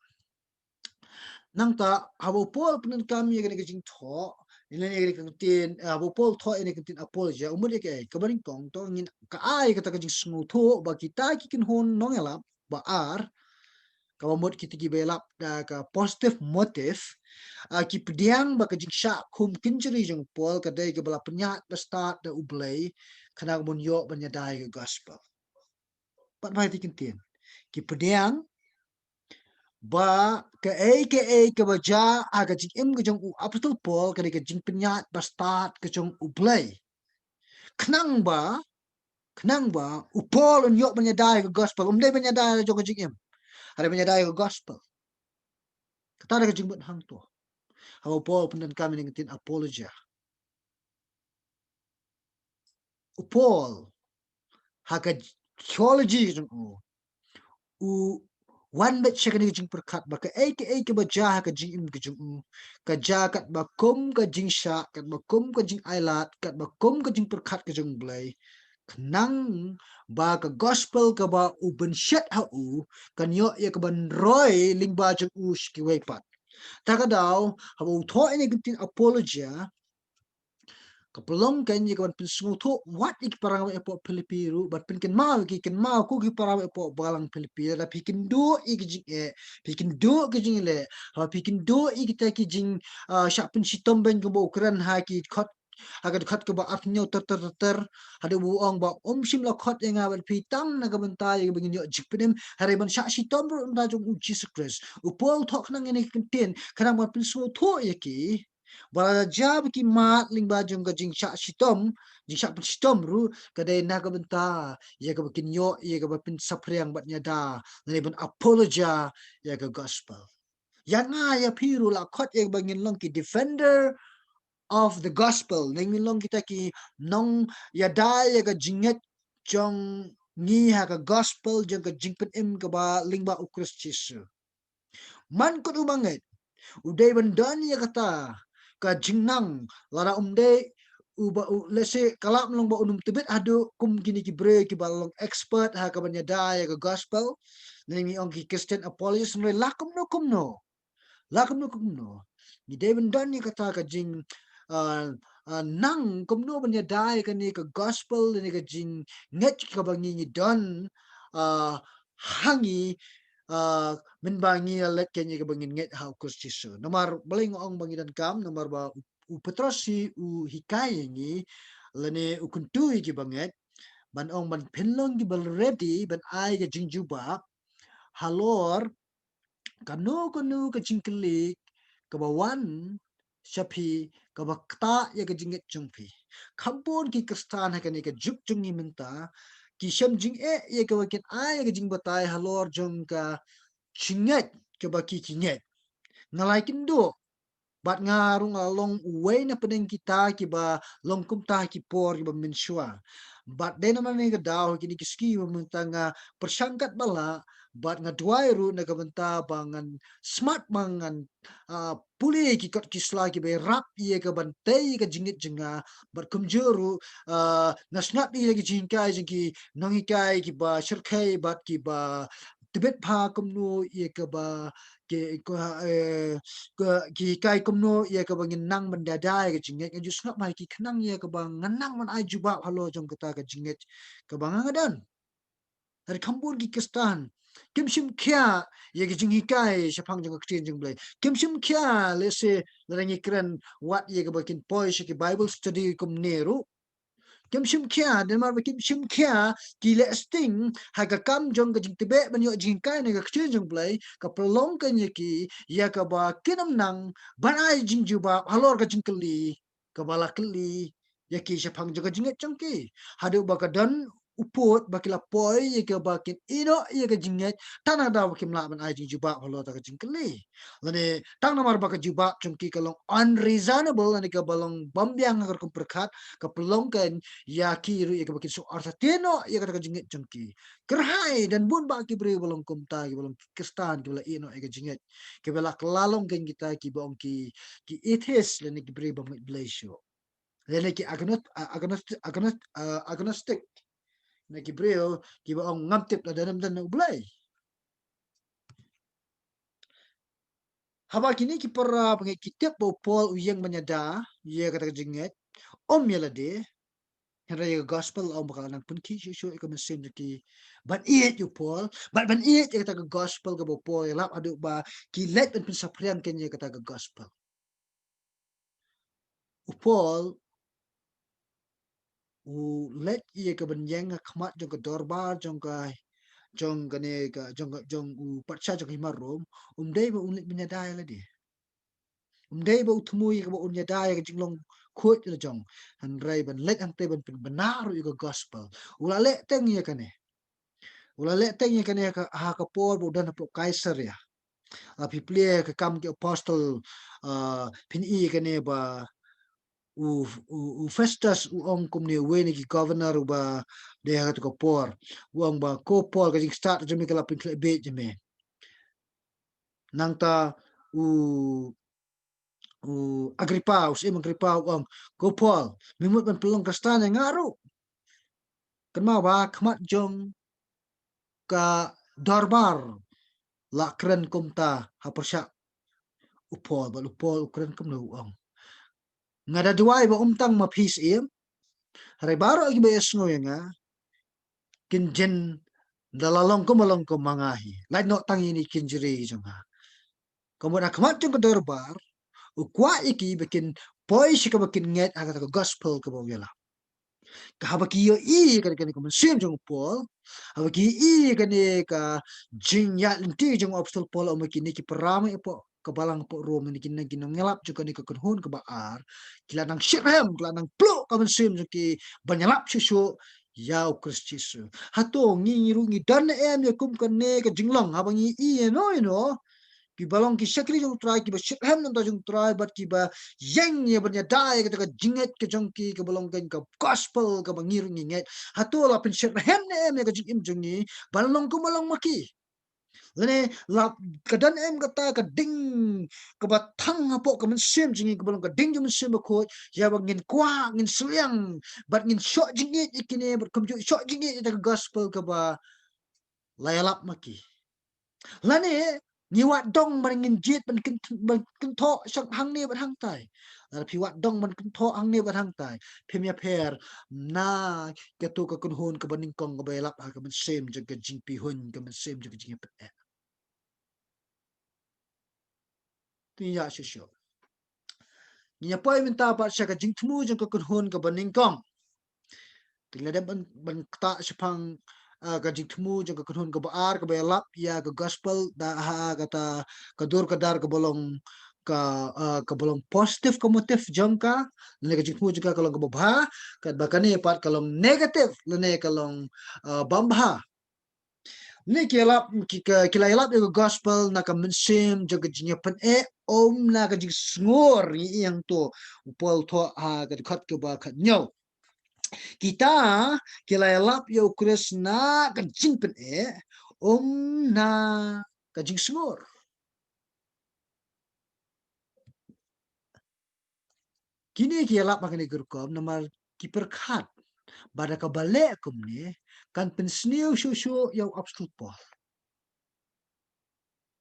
Nangta haba u Paul pyndonkam ïa kane ka jingthoh, ïa kane ka ktien, eh, haba u Paul thoh ïa kane ka ktien apologia, u mut ïa kaei? Kaba nyngkong to ngin, ka ai kata ka jingsngewthuh ba kita ki kynhun nongïalap ba ar, kaba mut kita kiba ïalap da ka positive motive, ah, ki pdiang ba ka jingshah khum kynjri jong u Paul ka dei kaba la pynïaid bastad da U Blei, khnang ba un ïoh ban ïada ïa ka gospel. Pat ba ïa ki ktien, ki pdiang ba kaei kaei kaba jia ha ka jingim ka jong u Apostol Paul ka dei ka jingpynïaid bastad ka jong U Blei. Khnang ba, khnang ba u Paul un ïoh ban ïada ïa ka gospel, um dei ban ïada ïa la jong ka jingim, hynrei ban ïada ïa ka gospel. Kata dei ka jingmut hangto. Haba u Paul pyndonkam ïa kane ka ktien apologia, u Paul ha ka theology jong u, u wan beit sha kane ka jingpyrkhat ba kaei kaei kaba jia ha ka jingim ka jong u ka jia katba kum ka jingshah, katba kum ka jingailad, katba kum ka jingpyrkhat ka jong U Blei, khnang ba ka gospel kaba u pynshet ha u kan ïoh ïa kaban roi lyngba jong u sha kiwei pat. Ta ka daw haba u thoh ïa kane ka ktien apologia, ka pynlong kein ïa kaban pynsngewthuh wat ïa ki para bangeit hapoh Philippi ruh, ban pynkynmaw ïa ki, kynmaw ko ki para bangeit hapoh balang Philippi, lada phi kynduh ïa ki jingeh, phi kynduh ki jingleh, haba phi kynduh ïa kita ki jing, ah, shah pynshitom beiñ kumba u kren ha ki dkhot, ha ka dkhot kaba arphew hynñiew ter ter ter ter, haduh ba u ong ba ym shym la khot ïa nga bad phi tang na ka bynta ïa kaba ngin ïoh jingpynim, hynrei ban shah shitom ruh na ka bynta jong U Jisu Khrist. U Paul thoh khnang ïa kane ka ktien khnang ban pynsngewthuh ïa ki ba lada jia ba ki mad lyngba jong ka jingshah shitom, jingshah pynshitom ruh, ka dei na ka bynta ïa kaba kin ïoh ïa kaba pynsaphriang bad ïada, lane ban apologia ïa ka gospel. Ïa nga ïa phi ruh la khot ïa kaba ngin long ki defender of the gospel, ne ngin long kita ki nongïada ïa ka jingngeit jong ngi ha ka gospel jong ka jingpynim kaba lyngba U Khrist Jisu. Man kut u bangeit u dei ban don ïa kata ka jingnang, lada um dei uba u, lehse ka lah ban long ba un ym tbit haduh kum kine ki briew kiba long expert ha kaban ïada ïa ka gospel, ne ngi ong ki Christian apologist, hynrei la kumno kumno, la kumno kumno, ngi dei ban don ïa kata ka jing, ah, ah, nang kumno ban ïada ïa kane ka gospel, ne ka jingngeit kaba ngi, ngi don, ah, ha ngi, ah, mynba ngi ïa leit kein ïa kaba ngin ngeit ha U Khrist Jisu. Namar balei nga ong ba ngi donkam, namar ba u, u Petros hi u hikai ïa ngi, lane u kyntu ïa ki bangeit ban ong ban pynlong kiba ready ban ai ka jingjubab halor kano kano ka jingkylli kaba wan sha phi kaba ktah ïa ka jingngeit jong phi. Kham bun ki Khristan ha kane ka juk jong ngi mynta ki shem jingeh ïa kaba kin ai ïa ka jingbatai halor jong ka jingngeit kaba ki, ki ngeit. Nga la ïakynduh bad nga ruh nga long uwei na pdeng kita kiba long kumta ki por kiba mynshuwa. Bad dei namar kane ka daw ha kine ki sngi ba mynta nga pyrshang katba lah bad nga duwai ruh na ka bynta ba ngan smat ba ngan, ah, pule ki kot ki sla kiba ïarap ïa kaban tei ïa ka jingngeit jong nga, bad kumjuh ruh, ah, nga sngap ïa ki jinghikai jong ki nonghikai kiba shyrkhei bad kiba tbit bha kumno ïa kaba ki, ka, eh, ka, ki hikai kumno ïa kaba ngin nang ban ïada ïa ka jingngeit. Nga ju sngap ba ki khnang ïa kaba ngan nang ban ai jubab halor jong kata ka jingngeit kaba nga, nga don. Hynrei kham bun ki Khristan kim shim khia ïa ki jinghikai shaphang jong ka ktien jong U Blei. Kim shim khia, lehse lada ngi kren wat ïa kaba kin poi sha ki Bible study kumne ruh. Kim shim khia, namar ba kim shim khia ki leh sting ha ka kam jong ka jingtbit ban ïoh jinghikai na ka ktien jong U Blei, ka pynlong kein ïa ki ïa kaba kin ym nang ban ai jingjubab halor ka jingkylli kaba la kylli ïa ki shaphang jong ka jingngeit jong ki. Haduh ba ka don u pud ba ki la poi ïa kaba kin ïehnoh ïa ka jingngeit, tang namar ba kim lah ban ai jingjubab halor kata ka jingkylli. Lane tang namar ba ka jubab jong ki ka long unreasonable, lane kaba long bymbiang ha ka rukom pyrkhat, ka pynlong kein ïa ki ruh ïa kaba kin shu artatien noh ïa kata ka jingngeit jong ki. Kyrhai don bun bah ki briew ba long kumta, kiba long Khristan, kiba la ïehnoh ïa ka jingngeit, kiba la kylla long kein kita kiba ong ki, ki atheist, lane ki briew bym ngeit Blei shuh. Lane ki agnost-, a-, agnost-, agnost-, a-, agnostic, ne ki briew kiba ong ngam tip lada don ne ym don U Blei. Haba kine ki para bangeit ki tip ba u Paul u ïeng ban ïada ïa kata ka jingngeit, um ïa lade. Hynrei ïa ka gospel la ong ba ka la nang pynkhih shuh shuh ïa ka mynsiem jong ki ban ïeit ïa u Paul, bad ban ïeit ïa kata ka gospel kaba u Paul u ïalap, haduh ba ki leit ban pynsaphriang kein ïa kata ka gospel. U Paul u leit ïa ka ban ïeng ha khmat jong ka dorbar jong ka, jong kane ka, jong ka, jong u patsha jong ka hima Rom, um dei ba un leit ban ïada ïa lade. Um dei ba u thmu ïa kaba un ïada ïa ka jinglong khuid la jong, hynrei ban leit hangtei ban pynbna ruh ïa ka gospel. U la leh teng ïa kane. U la leh teng ïa kane ha ka, ha ka por ba u don hapoh Kaisaria. La phi plie ka Kam ki Apostol, ah, phin i kane ba u, u, u Festus u ong kumne, uwei na ki governor uba dei ha kato ka por, u ong ba, "Ko Paul, ka jingstad jong me ka la pynkhleh bieit ïa me." Nangta u, u Agrippa, u syiem Agrippa u ong, "Ko Paul, me mut ban pynlong Khristan ïa nga ruh?" Kynmaw ba khmat jong ka dorbar la kren kumta ha pyrshah u Paul, bad u Paul u kren kumno, u ong, "Nga da duwai ba ym tang ma phi syiem, hynrei baroh kiba ïasngew ïa nga kin jin da la long kumba long kum ma nga hi, lait noh tang ïa kine ki kynjri jong nga." Ka mut ha khmat jong ka dorbar u kwah ïa ki ba kin poi sha kaba kin ngeit ha kata ka gospel kaba u ïalap. Ka haba ki ïohi ïa kane, kane ka mynsiem jong u Paul, haba ki ïohi ïa kane ka jingïaid lynti jong u Apostol Paul, ong ba kine ki para mei hapoh ka balang hapoh Rom, ne kine ki nongïalap jong kane ka kynhun kaba ar, ki la nang shitrhem, ki la nang pluh ka mynsiem jong ki ban ïalap shuh shuh ïa u Khrist Jisu. Hato ngi ruh ngi don ne em ïa kum kane ka jinglong, haba ngi ïohi ïano ïano kiba long ki shakri jong u Trai, kiba shitrhem na ka bynta jong u Trai, bad kiba ïeng ïa ban ïada ïa kata ka jingngeit ka jong ki kaba long kein ka gospel kaba ngi ruh ngi ngeit? Hato la pynshitrhem ne em ïa ka jingim jong ngi ban long kumba long ma ki? Lane la ka don em kata ka ding kaba thang hapoh ka mynsiem jong ngi kaba long ka ding jong u Mynsiem Bakhuid, ïa ba ngin kwah, ngin sliang, bad ngin shoh jingïeit ïa kine, bad kumjuh shoh jingïeit ïa kata ka gospel kaba la ïalap ma ki? Lane ngi wad dong ban ngin jied ban kyn-, ban kynthoh shang hangne bad hangtai? Lada phi wad dong ban kynthoh hangne bad hangtai, phim ïapher na kato ka kynhun kaba nyngkong kaba ïalap ha ka mynsiem jong ka jingpihuiñ, ka mynsiem jong ka jingïapyni. Te ïa shuh shuh ngin ïa poi mynta pat sha ka jingthmu jong ka kynhun kaba nyngkong. Te ngi la dep ban, ban ktah shaphang, ah, ka jingthmu jong ka kynhun kaba ar kaba ïalap ïa ka gospel da ha kata ka dur ka dar kaba long ka, ah, kaba long positive ka motive jong ka, lane ka jingthmu jong ka ka long kaba bha, katba kane pat ka long negative, lane ka long, ah, bym bha. Ne ki ïalap, ki, ka, ki la ïalap ïa ka gospel na ka mynsiem jong ka jingïapyni, ym na ka jingsngur, ngi ïeng to u Paul thoh ha ka dkhot kaba khathynñiew. Kita ki la ïalap ïa u Khrist na ka jingpyni, ym na ka jingsngur. Kine ki ïalap ha kane ka rukom namar ki pyrkhat ba da kaba leh kumne kan pynsniew shuh shuh ïa u Apostol Paul.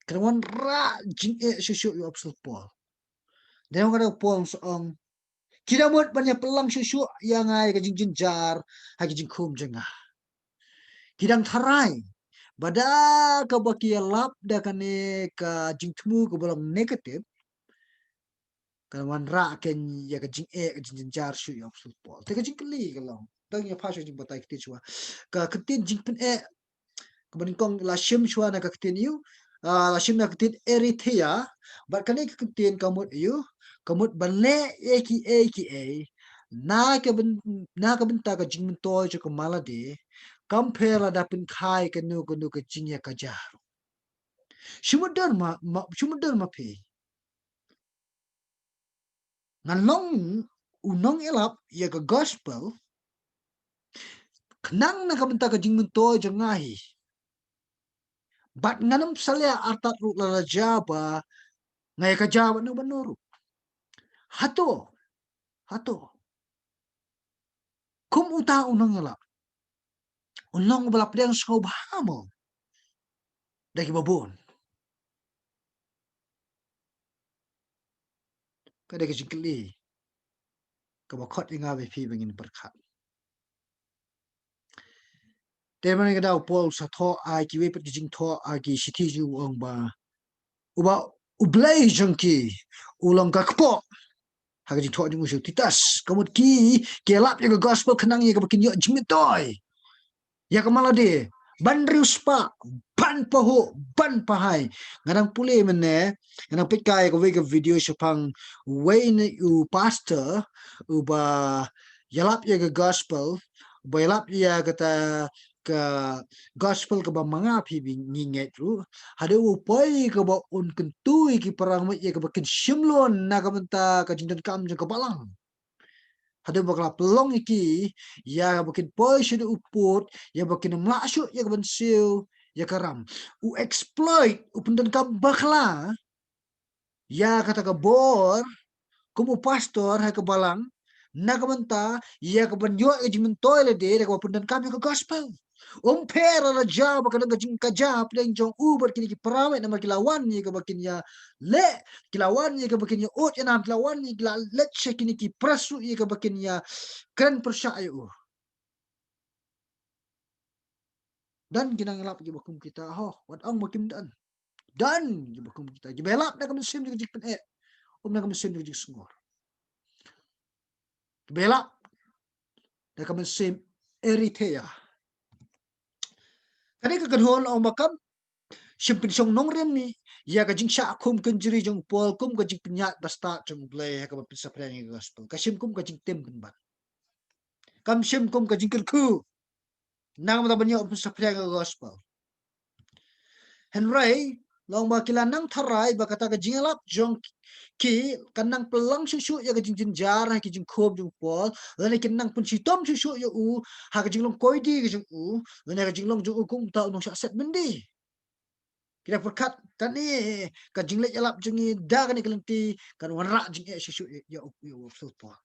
Kan wanrah jingeh shuh shuh ïa u Apostol Paul. Dei ong ka da u Paul sa ong, ki da mut ban ïa pynlang shuh shuh ïa nga ïa ka jingjynjar ha ki jingkhum jong nga. Ki dang tharai ba da kaba ki ïalap da kane ka jingthmu kaba long negative, kan wanrah kein ïa ka jingeh, ka jingjynjar shuh ïa u Apostol Paul. Te ka jingkylli ka long, tang ïa pha shuh jingbatai ktien shuwa. Ka ktien jingpyni kaba nyngkong la shim shuwa na ka ktien ïu, ah, la shim na ka ktien eirethei. Bad kane ka ktien ka mut ïu, ka mut ban leh ïa kiei kiei na ka byn-, na ka bynta ka jingmyntoi jong ka malade, kam pher lada pynkhie kano kano ka jingïakajia. Shu mutdur ma, ma, shu mutdur ma phi. Nga long u nongïalap ïa ka gospel, khnang na ka bynta ka jingmyntoi jong nga hi. Bad ngan ym salia artat ruh lada jia ba nga ïakajia bad no bad no ruh. Hato, hato kum uta u nongïalap, u long uba la pdiang sngewbha mo da kiba bun? Ka dei ka jingkylli kaba khot ïa nga bad phi ba ngin pyrkhat. Te mynta ka dei u Paul u sa thoh ha kiwei pat ki jingthoh ha ki shithi jong u, u ong ba uba U Blei jong ki u long ka kpoh. Ha ka jingthoh jong u sha u Titus, ka mut ki, ki ïalap ïa ka gospel khnang ïa kaba kin ïoh jingmyntoi ïa ka malade, ban riewspah, ban pahuh, ban pahai. Nga dang pule mynne, nga dang peit kai ïa kawei ka video shaphang uwei na u pastor uba ïalap ïa ka gospel, uba ïalap ïa kata ka gospel kaba ma nga phi ba ngi ngeit ruh. Haduh u poi kaba un kyntu ïa ki para ngeit ïa kaba kin shim lun na ka bynta ka jingdonkam jong ka balang. Haduh ba ka la pynlong ïa ki ïa kaba kin poi sha u pud, ïa ba kin ym lah shuh ïa ka ban siew ïa ka ram. U exploit, u pyndonkam bakla ïa kata ka bor kum u pastor ha ka balang, na ka bynta ïa ka ban ïoh ïa ka jingmyntoi lade da kaba pyndonkam ïa ka gospel. Um pher lada jia ba ka don ka jingkajia hapdeng jong u bad kine ki para ngeit, namar ki la wan ïa kaba kin ïaleh, ki la wan ïa kaba kin ïa-ud ïa-nam, ki la wan ïa, ki la leit sha kine ki press ruh ïa kaba kin ïakren pyrshah ïa u. Don ki nongïalap kiba kum kita, ho, wat ong ba kim don. Don kiba kum kita, kiba ïalap da ka mynsiem jong ka jingpyneh, ym da ka mynsiem jong ka jingsngewbha. Kiba ïalap da ka mynsiem Arimathea. Ka dei ka kynhun, ong ba kam shym pynshong nongrim ïa ka jingshah khum kynjri jong u Paul kum ka jingpynïaid bastad jong U Blei ha kaba pynsaphriang ïa ka gospel. Ka shim kum ka jingtim pynban. Kam shim kum ka jingkyrkhu na ka bynta ban ïoh pynsaphriang ïa ka gospel. Hynrei long ba ki la nang tharai ba kata ka jingïalap jong ki kan nang pynlong shuh shuh ïa ka jingjynjar ha ki jingkhum jong u Paul, lane kin nang pynshitom shuh shuh ïa u ha ka jinglong koidi ka jong u, lane ha ka jinglong jong u kum uta u nongshah set byndi. Ki da pyrkhat, kane ka jingleit ïalap jong ngi da kane ka lynti kan wanrah jingeh shuh shuh ïa, ïa u, ïa u Apostol Paul.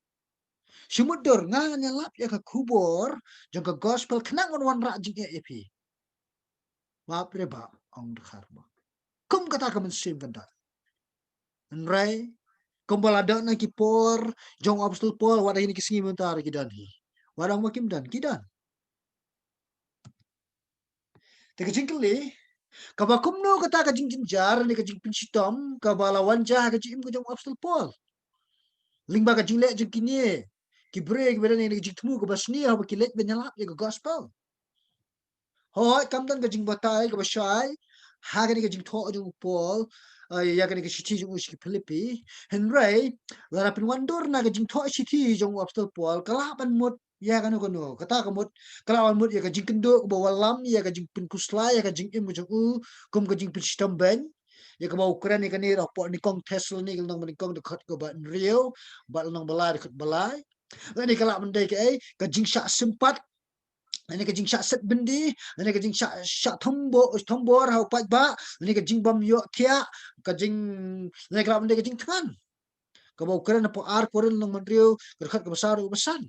Shu mutdur, nga ngan ïalap ïa ka khubor jong ka gospel khnang ban wanrah jingeh ïa phi. Baprebap, ong u dkhar ba kum kata ka mynsiem kan don. Hynrei kumba la don ha ki por jong u Apostol Paul, wat ha kine ki sngi mynta ruh ki don hi. Wat ong ba kim don, ki don. Te ka jingkylli, kaba kumno kata ka jingjynjar ne ka jingpynshitom kaba la wan jia ha ka jingim ka jong u Apostol Paul lyngba ka jingleh jong kine ki briew kiba don ne ka jingthmu kaba sniew haba ki leit ban ïalap ïa ka gospel? Hooid, kam don ka jingbatai kaba shai ha kane ka jingthoh jong u Paul, eh, ïa kane ka shithi jong u sha ki Philippi. Hynrei lada pynwandur na ka jingthoh shithi jong u Apostol Paul, ka lah ban mut ïa kano kano. Kata ka mut, ka lah ban mut ïa ka jingkynduh kaba wallam ïa ka jingpynkhuslai ïa ka jingim ka jong u kum ka jingpynshitom beiñ. Ïa kaba u kren ïa kane hapoh nyngkong Thessalonika lynnong ba nyngkong dkhot kaba hynriew bad lynnong ba lai dkhot ba lai. Lane ka lah ban dei kaei, ka jingshah sympat, lane ka jingshah set byndi, lane ka jingshah, shah thombor, thombor ha u paidbah, lane ka jingbym ïohthiah, ka jing, lane ka lah ban dei ka jingthngan. Kaba u kren hapoh ar Korinth lynnong ba hynriew, ka dkhot kaba saw haduh kaba san.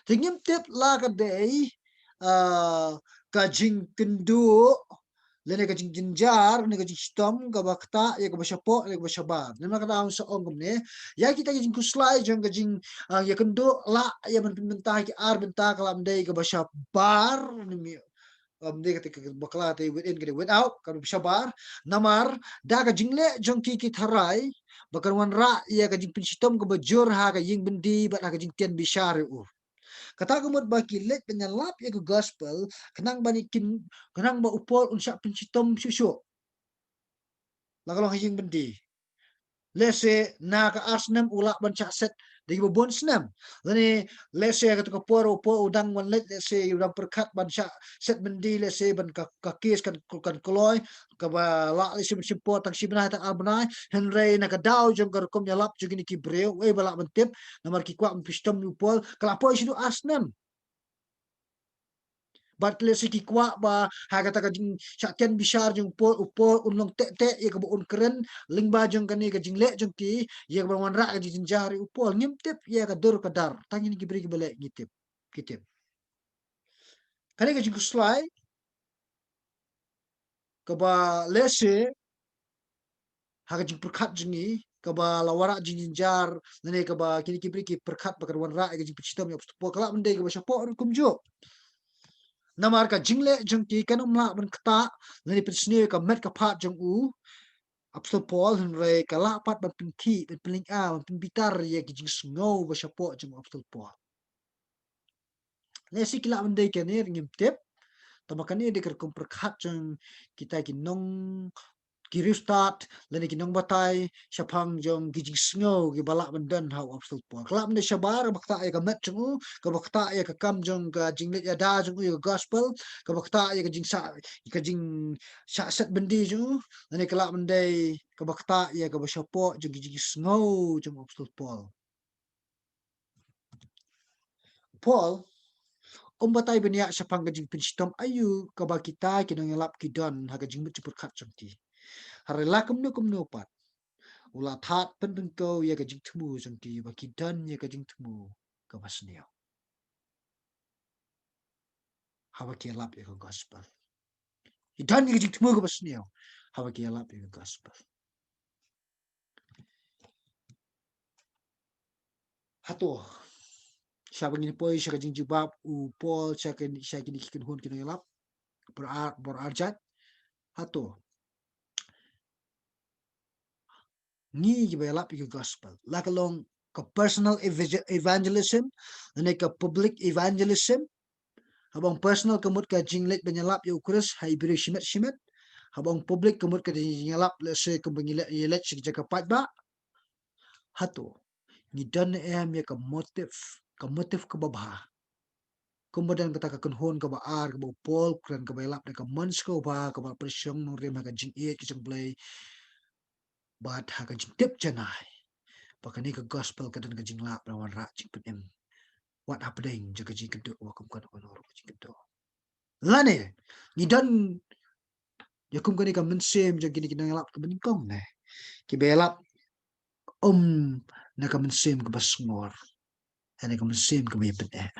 Te ngim tip la ka dei, ah, ka jingkynduh, lane ka jingjynjar, lane ka jingshitom kaba ktah ïa kaba shapoh, ïa kaba shabar. Namar kata nga sa ong kumne, ïa kita ki jingkhuslai jong ka jing, ah, ïakynduh lah ïa ban pynbynta ha ki ar bynta, ka lah ban dei kaba shabar, ne mi, um, dei kata ka bakla te within, ka dei without, kaba shabar. Namar da ka jingleh jong ki ki tharai ba kan wanrah ïa ka jingpynshitom kaba jur ha ka ïing byndi bad ha ka jingtieng bishar ïa u. Kata ka mut ba ki leit ban ïalap ïa ka gospel khnang ba kin, khnang ba u Paul un shah pynshitom shuh shuh. La ka long ha ïing byndi. Lehse na ka ar snem u lah ban shah set da kiba bun snem. Lane lehse ha kata ka por u Paul u dang wan leit, lehse u dang pyrkhat ban shah set byndi, lehse ban ka, ka case kan, kan kloi, kaba lah lehse ban shim por tang shi bnai tang ar bnai. Hynrei na ka daw jong ka rukom ïalap jong kine ki briew, uei ba lah ban tip, namar ki kwah ban pynshitom ïa u Paul, ka la poi shaduh ar snem. Bad lehse ki kwah ba ha kata ka jingshah tian bishar jong u Paul, u Paul un long teh teh ïa kaba un kren lyngba jong kane ka jingleh jong ki, ïa kaba wanrah ka jingjynjar ïa u Paul. Ngim tip ïa ka dur ka dar, tang kine ki briew kiba leh ngi tip, ki tip. Kane ka jingkhuslai kaba lehse ha ka jingpyrkhat jong ngi, kaba la wanrah jingjynjar, lane kaba kine ki briew ki pyrkhat ba kan wanrah ïa ka jingpynshitom ïa u Apostol Paul, ka lah ban dei kaba shapoh ruh kumjuh. Namar ka jingleh jong ki kan ym lah ban ktah lane pynsniew ïa ka met ka phad jong u Apostol Paul, hynrei ka lah pat ban pynkhih, ban pynlynga, ban pynbitar ïa ki jingsngew ba shapoh jong u Apostol Paul. Lehse ki lah ban dei kane ruh ngim tip. Tangba kane dei ka rukom pyrkhat jong kita ki nong, ki riewstad lane ki nongbatai shaphang jong ki jingsngew kiba lah ban don ha u Apostol Paul. Ka lah ban dei shabar kaba ktah ïa ka met jong u, kaba ktah ïa ka kam jong ka jingleit ïada jong u ïa ka gospel, kaba ktah ïa ka jingshah, ka jingshah set byndi jong u, lane ka lah ban dei kaba ktah ïa kaba shapoh jong ki jingsngew jong u Apostol Paul. Paul um batai bniah shaphang ka jingpynshitom aïu kaba kita ki nongïalap ki don ha ka jingmut jingpyrkhat jong ki. Hynrei la kumno kumno pat, u la thad pynryngkew ïa ka jingthmu jong ki ba ki don ïa ka jingthmu kaba sniew haba ki ïalap ïa ka gospel. Ki don ïa ka jingthmu kaba sniew haba ki ïalap ïa ka gospel. Hato shaba ngin poi sha ka jingjubab u Paul sha kine, sha kine ki kynhun ki nongïalap, bor ar, bor ar jait. Hato ngi kiba ïalap ïa ka gospel, la ka long ka personal evangel-, evangelism lane ka public evangelism. Haba ong personal ka mut ka jingleit ban ïalap ïa u Khrist ha i briew shimet shimet. Haba ong public ka mut ka jingïalap lehse kumba ngi leit, ïaleit sha ki jaka paidbah. Hato ngi don ne em ïa ka motive, ka motive kaba bha? Kumba don kata ka kynhun kaba ar kaba u Paul u kren, kaba ïalap da ka mon sngewbha, kaba pyrshang nongrim ha ka jingïeit ka jong U Blei bad ha ka jingtip janai ba kane ka gospel ka don ka jinglap ban wanrah jingpynim wat hapdeng jong ka jingkynduh, wat kum kano kano ruh ka jingkynduh. Lane ngi don ïa kum kane ka mynsiem jong kine ki nongïalap kaba nyngkong ne, kiba ïalap um na ka mynsiem kaba sngor, na ka mynsiem kaba ïapyneh.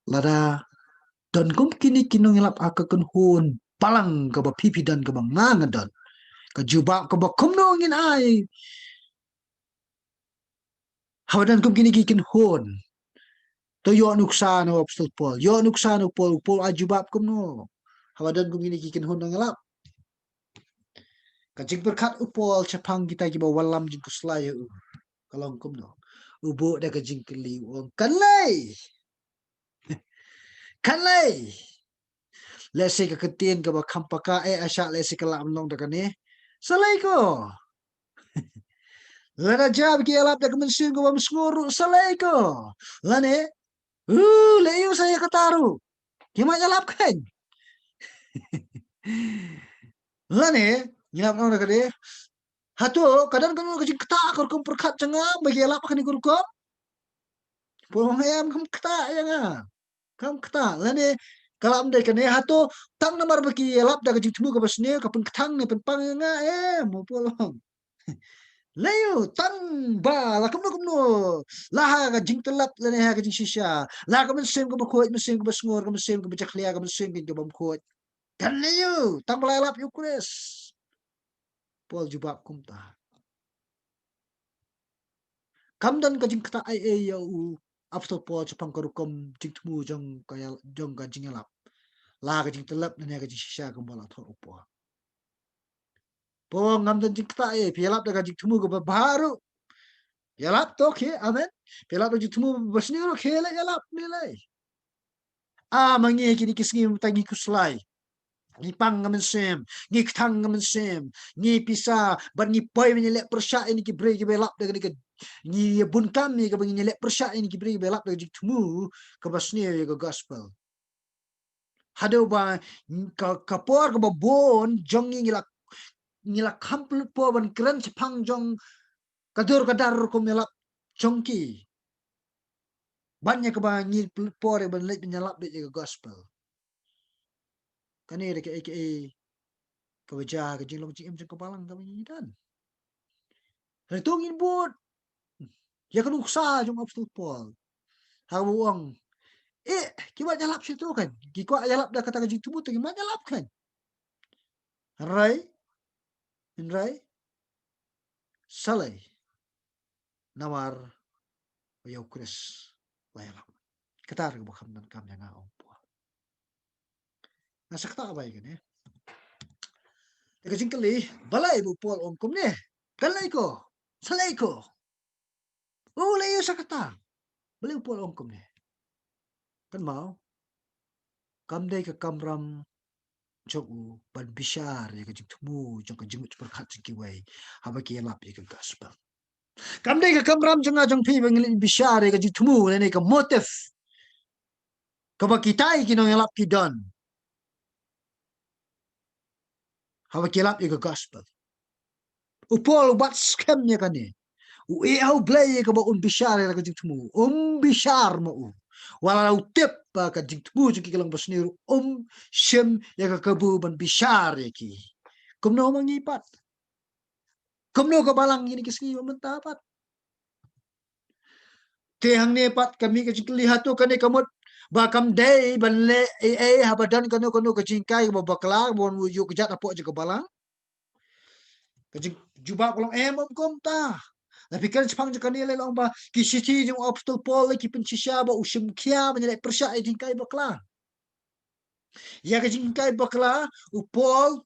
Lada don kum kine ki nongïalap ha ka kynhun balang kaba phi phi don, kaba nga nga don, ka jubab kaba kumno ngin ai? Haba don kum kine ki kynhun, to ïoh nuksa na u Apostol Paul, ïoh nuksa na u Paul, u Paul ai jubab kumno? Haba don kum kine ki kynhun nongïalap, ka jingpyrkhat u Paul shaphang kita kiba wallam jingkhuslai ïa u ka long kumno? U buh da ka jingkylli, u ong, kan lei? Kan lei? Lehse ka ktien kaba kham paka eh, a shah lehse ka lah ban long da kane: sa lei ko. Lada jia ba ki ïalap da ka mynsiem kaba sngor ruh, sa lei ko. Lane, u lei u sa ïa kata ruh, ki ma ïalap kein. Lane ngi lah ban ong da kane, hato ka don kano ka jingktah ka rukom pyrkhat jong nga ba ki ïalap ha kane ka rukom? Pynban em, kam ktah ïa nga. Kam ktah. Lane ka lah ban dei kane, hato tang namar ba ki ïalap da ka jingthmu kaba sniew ka pynkthang ne pynpang ïa nga? Em, u Paul u ong, lei u, tang ba la kumno kumno, la ha ka jingtyllep lane ha ka jingshisha, la ha ka mynsiem kaba khuid, mynsiem kaba sngor, ka mynsiem kaba jakhlia, ka mynsiem kaba bymkhuid, kan lei u, tang ba la ïalap ïa u Khrist. Paul jubab kumta. Kam don ka jingktah ei ei ïa u Apostol Paul shaphang ka rukom jingthmu jong ka ïa-, jong ka jingïalap, la ka jingtyllep ne ka jingshisha kumba la thoh u Paul. Paul, ngam don jingktah ei, phi ïalap da ka jingthmu kaba bha ruh. Ïalap to khie, amen. Phi ïalap da jingthmu ba sniew ruh khie, lei ïalap, lei lei. A ma ngi kine ki sngi mynta ngi khuslai. Ngi pang ka mynsiem, ngi kthang ka mynsiem, ngi pisa, bad ngi poi ban ïaleh pyrshah ïa kine ki briew kiba ïalap da kane ka, ngi ïa bun kam ïa kaba ngin ïaleh pyrshah ïa kine ki briew kiba ïalap da ka jingthmu kaba sniew ïa ka gospel. Haduh ba ka, ka por kaba bun jong ngi ngi la, ngi la kham pynlut por ban kren shaphang jong ka dur ka dar rukom ïalap jong ki. Ban ïa kaba ngi pynlut por ïa ban leit ban ïalap beit ïa ka gospel. Kane dei kaei kaei kaba jia ha ka jinglong jingim jong ka balang kaba ngi don. Hynrei to ngin bud ïa ka nuksa jong u Apostol Paul haba u ong, eh, ki wan ïalap sha to kan, ki kwah ïalap da kata ka jingthmu to ki wan ïalap kan. Hynrei, hynrei sa lei namar ba ïa u Khrist la ïalap. Kata ruh kaba kham donkam ïa nga, ong Paul. Nga sa ktah bha ïa kane. Te ka jingkylli, balei ba u Paul u ong kumne? Balei ko? Sa lei ko? U leh ïa sa kata. Balei u Paul u ong kumne? Kynmaw, kam dei ka kamram jong u ban bishar ïa ka jingthmu jong ka jingmut jingpyrkhat jong kiwei haba ki ïalap ïa ka gospel. Kam dei ka kamram jong nga jong phi ba ngin leit bishar ïa ka jingthmu lane ka motive kaba kitai ki nongïalap ki don haba ki ïalap ïa ka gospel. U Paul u bat skhem ïa kane. U ïeh ha U Blei ïa kaba un bishar ïa ka jingthmu. Um bishar ma u. Wat la u tip ba ka jingthmu jong ki ka long basniew ruh um shim ïa ka kabu ban bishar ïa ki. Kumno ma ngi pat? Kumno ka balang kine ki sngi ba mynta pat? Te hangne pat ka mih ka jingkylli, hato kane ka mut ba kam dei ban leh ei ei haba don kano kano ka jinghikai kaba bakla, ba wan ïuh kjat hapoh jong ka balang? Ka jingjubab ka long em, ym kumta. La phi kren shaphang jong kane lei, la ong ba ki shithi jong u Apostol Paul lei ki pynshisha ba u shim khia ban ïaleh pyrshah ïa jinghikai bakla. Ïa ka jinghikai bakla, u Paul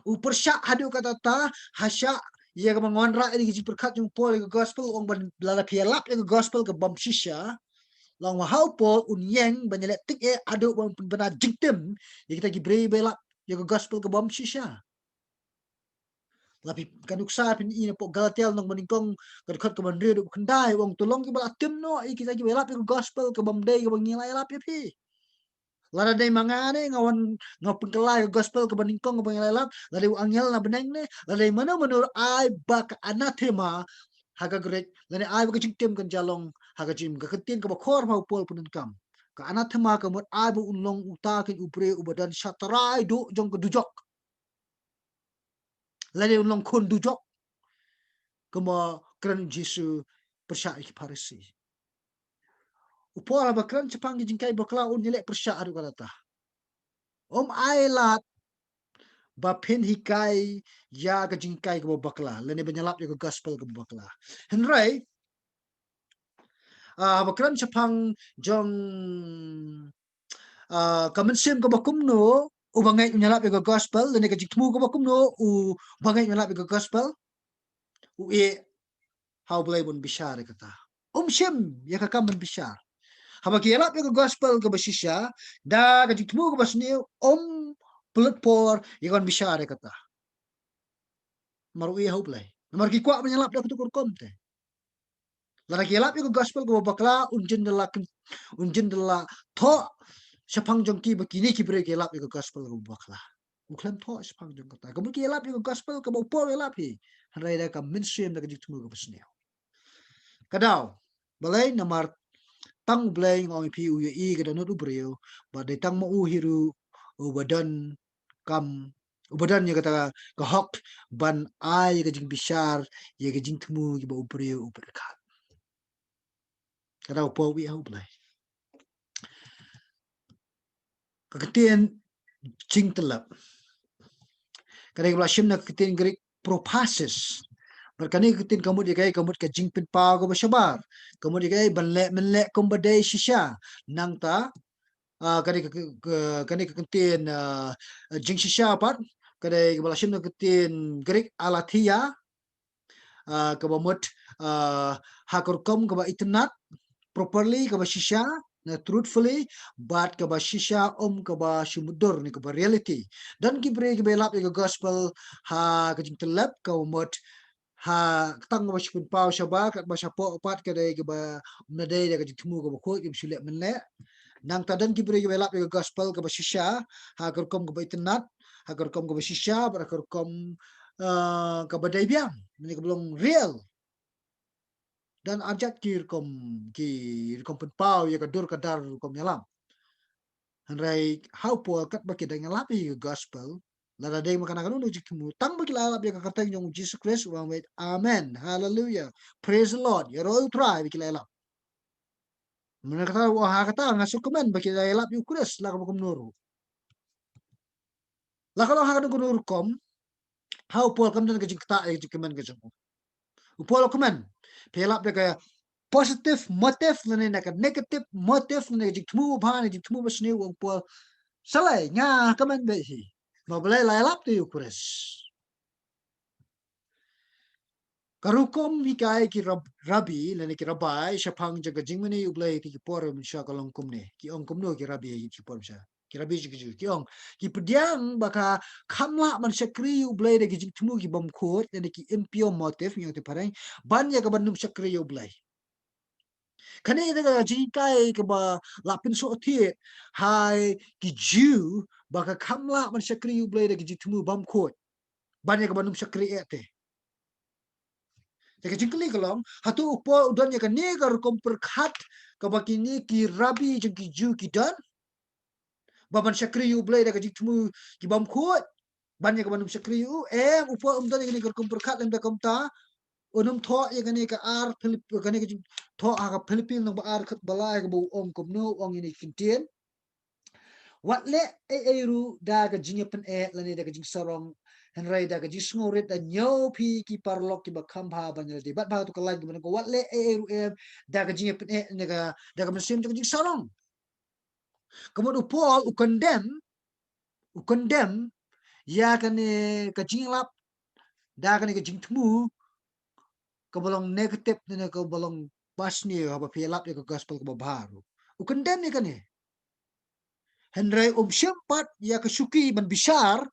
u pyrshah haduh katta katta, ha shah ïa kaba nga wanrah ïa ka jingpyrkhat jong u Paul ïa ka gospel, u ong ba lada phi ïalap ïa ka gospel ka bym shisha, la ong ba ha u Paul un ïeng ban ïaleh tyngeh haduh ban pynbna jingtim ïa kita ki briew ba ïalap ïa ka gospel ka bym shisha. La phi, ka nuksa phin ïohi napoh Galatia lynnong ba nyngkong, ka dkhot kaba hynriew haduh khyndai, u ong to long kiba la tim noh ïa kita kiba ïalap ïa ka gospel ka bym dei kaba ngi la ïalap ïa phi. Lada dei ma nga ne, nga wan, nga pynkylla ïa ka gospel kaba nyngkong kaba ngi la ïalap, lada dei u angel na bneng ne, lada dei mano mano ruh, ai ba ka anathema ha ka Grik, lane ai ba ka jingtim kan jia long ha ka jingim. Ka ktien kaba khor ma u Paul u pyndonkam, ka anathema ka mut ai ba un long uta kein u briew uba don sha trai duh jong ka dujok, lane un long khun dujok, kumba kren u Jisu pyrshah ïa ki Pharisi. U Paul haba kren shaphang ka jinghikai bakla un ïaleh pyrshah haduh katta katta. Um ai lad ba phin hikai ïa ka jinghikai kaba bakla lane ban ïalap ïa ka gospel kaba bakla. Hynrei, ah, haba kren shaphang jong, ah, ka mynsiem kaba kumno uba ngeit un ïalap ïa ka gospel lane ka jingthmu kaba kumno uba ngeit un ïalap ïa ka gospel, u ïeh ha U Blei ban bishar ïa kata. Um shim ïa ka kam ban bishar. Haba ki ïalap ïa ka gospel kaba shisha da ka jingthmu kaba sniew, um pynlut por ïa ka ban bishar ïa kata. Namar u ïeh ha U Blei. Namar ki kwah ban ïalap da katu ka rukom te. Lada ki ïalap ïa ka gospel kaba bakla, un jin da la kyn-, un jin da la thoh shaphang jong ki ba kine ki briew ki ïalap ïa ka gospel kaba bakla. U khlem thoh shaphang jong kata. Ka mut ki ïalap ïa ka gospel kaba u Paul u ïalap hi. Hynrei da ka mynsiem da ka jingthmu kaba sniew. Ka daw, balei? Namar tang U Blei, nga ong ïa phi, u ïohi ka dohnud u briew, bad dei tang ma u hi ruh uba donkam, uba don ïa kata ka hok ban ai ïa ka jingbishar ïa ka jingthmu kiba u briew u pyrkhat. Ka daw, u Paul u ïeh ha U Blei. Ka ktien jingtyllep, ka dei kaba la shim na ka ktien Grik propasis. Bad kane ka ktien ka mut ïa kaei? Ka mut ka jingpynpaw kaba shabar. Ka mut ïa kaei? Ban leh mynleh kumba dei shisha. Nangta, ah, ka dei ka, ka, ka, kane ka ktien, ah, jingshisha pat, ka dei kaba la shim na ka ktien Grik aletheia, ah, kaba mut, ah, ha ka rukom kaba itynnad, properly, kaba shisha, na truthfully, bad kaba shisha, um kaba shu mutdur ne kaba reality. Don ki briew kiba ïalap ïa ka gospel ha ka jingtyllep, kaba mut ha ka tang kaba shu pynpaw shabar, katba shapoh pat ka dei kaba ym dei da ka jingthmu kaba khuid, kaba shu leh mynleh. Nangta don ki briew kiba ïalap ïa ka gospel kaba shisha ha ka rukom kaba itynnad, ha ka rukom kaba shisha, bad ha ka rukom, ah, kaba dei biang, ne kaba long real. Don ar jait ki rukom, ki rukom pynpaw ïa ka dur ka dar rukom ïalam. Hynrei ha u Paul katba ki dang ïalap ïa ka gospel, lada dei ma kane kano kano ka jingthmu, tang ba ki la ïalap ïa ka kyrteng jong u Jisu Khrist, u ong beit, amen, haleluya, praise the Lord, ïaroh ïa u Trai, ba ki la ïalap. Mynta kata u ong, ha kata nga sngewkmen ba ki la ïalap ïa u Khrist, la kaba kumno ruh. La ka long ha kano kano ka rukom, ha u Paul kam don ka jingktah ïa ka jingkmen ka jong u. U Paul u kmen, phi ïalap da ka positive motive lane da ka negative motive lane ka jingthmu ba bha ne jingthmu ba sniew, u ong u Paul, shalei nga kmen beit hi. Namar balei? La ïalap ïa u Khrist. Ka rukom hikai ki rab-, rabbi lane ki rabbi shaphang jong ka jingmane U Blei ha ki por mynshuwa ka long kumne. Ki ong kumno ki rabbi ha ki por mynshuwa? Ki rabbi jong ki Jiw ki ong, ki pdiang ba ka kham lah ban shakri ïa U Blei da ki jingthmu ki bym khuid, lane ki impure motive, ngi ong te phareng, ban ïa kaban ym shakri ïa U Blei. Kane ka dei ka jinghikai kaba la pynsoh thied ha ki Jiw ba ka kham lah ban shakri ïa U Blei da ki jingthmu bym khuid, ban ïa kaban ym shakri eh te. Te ka jingkylli ka long, hato u Paul u don ïa kane ka rukom pyrkhat kaba kine ki rabbi jong ki Jiw ki don, ba ban shakri ïa U Blei da ka jingthmu ki bym khuid, ban ïa kaban ym shakri ïa u? Em, u Paul um don ïa kane ka rukom pyrkhat, lymda kumta un ym thoh ïa kane ka ar Philip-, kane ka jing-, thoh ha ka Philippi lynnong ba ar, khat ba lai, kaba u ong kumno, u ong ïa kine ki ktien: Wat leh ei ei ruh da ka jingïapyneh lane da ka jingsarong, hynrei da ka jingsngewrit da ñiew phi ki paralok kiba kham bha ban ïalade. Bad bha tu ka lain kaba ong, wat leh ei ei ruh em da ka jingïapyneh ne ka, da ka mynsiem jong ka jingsarong. Ka mut u Paul u condemn, u condemn ïa kane ka jingïalap da kane ka jingthmu kaba long negative ne kaba long basniew haba phi ïalap ïa ka gospel kaba bha ruh. U condemn ïa kane. Hynrei um shim pat ïa ka shuki ban bishar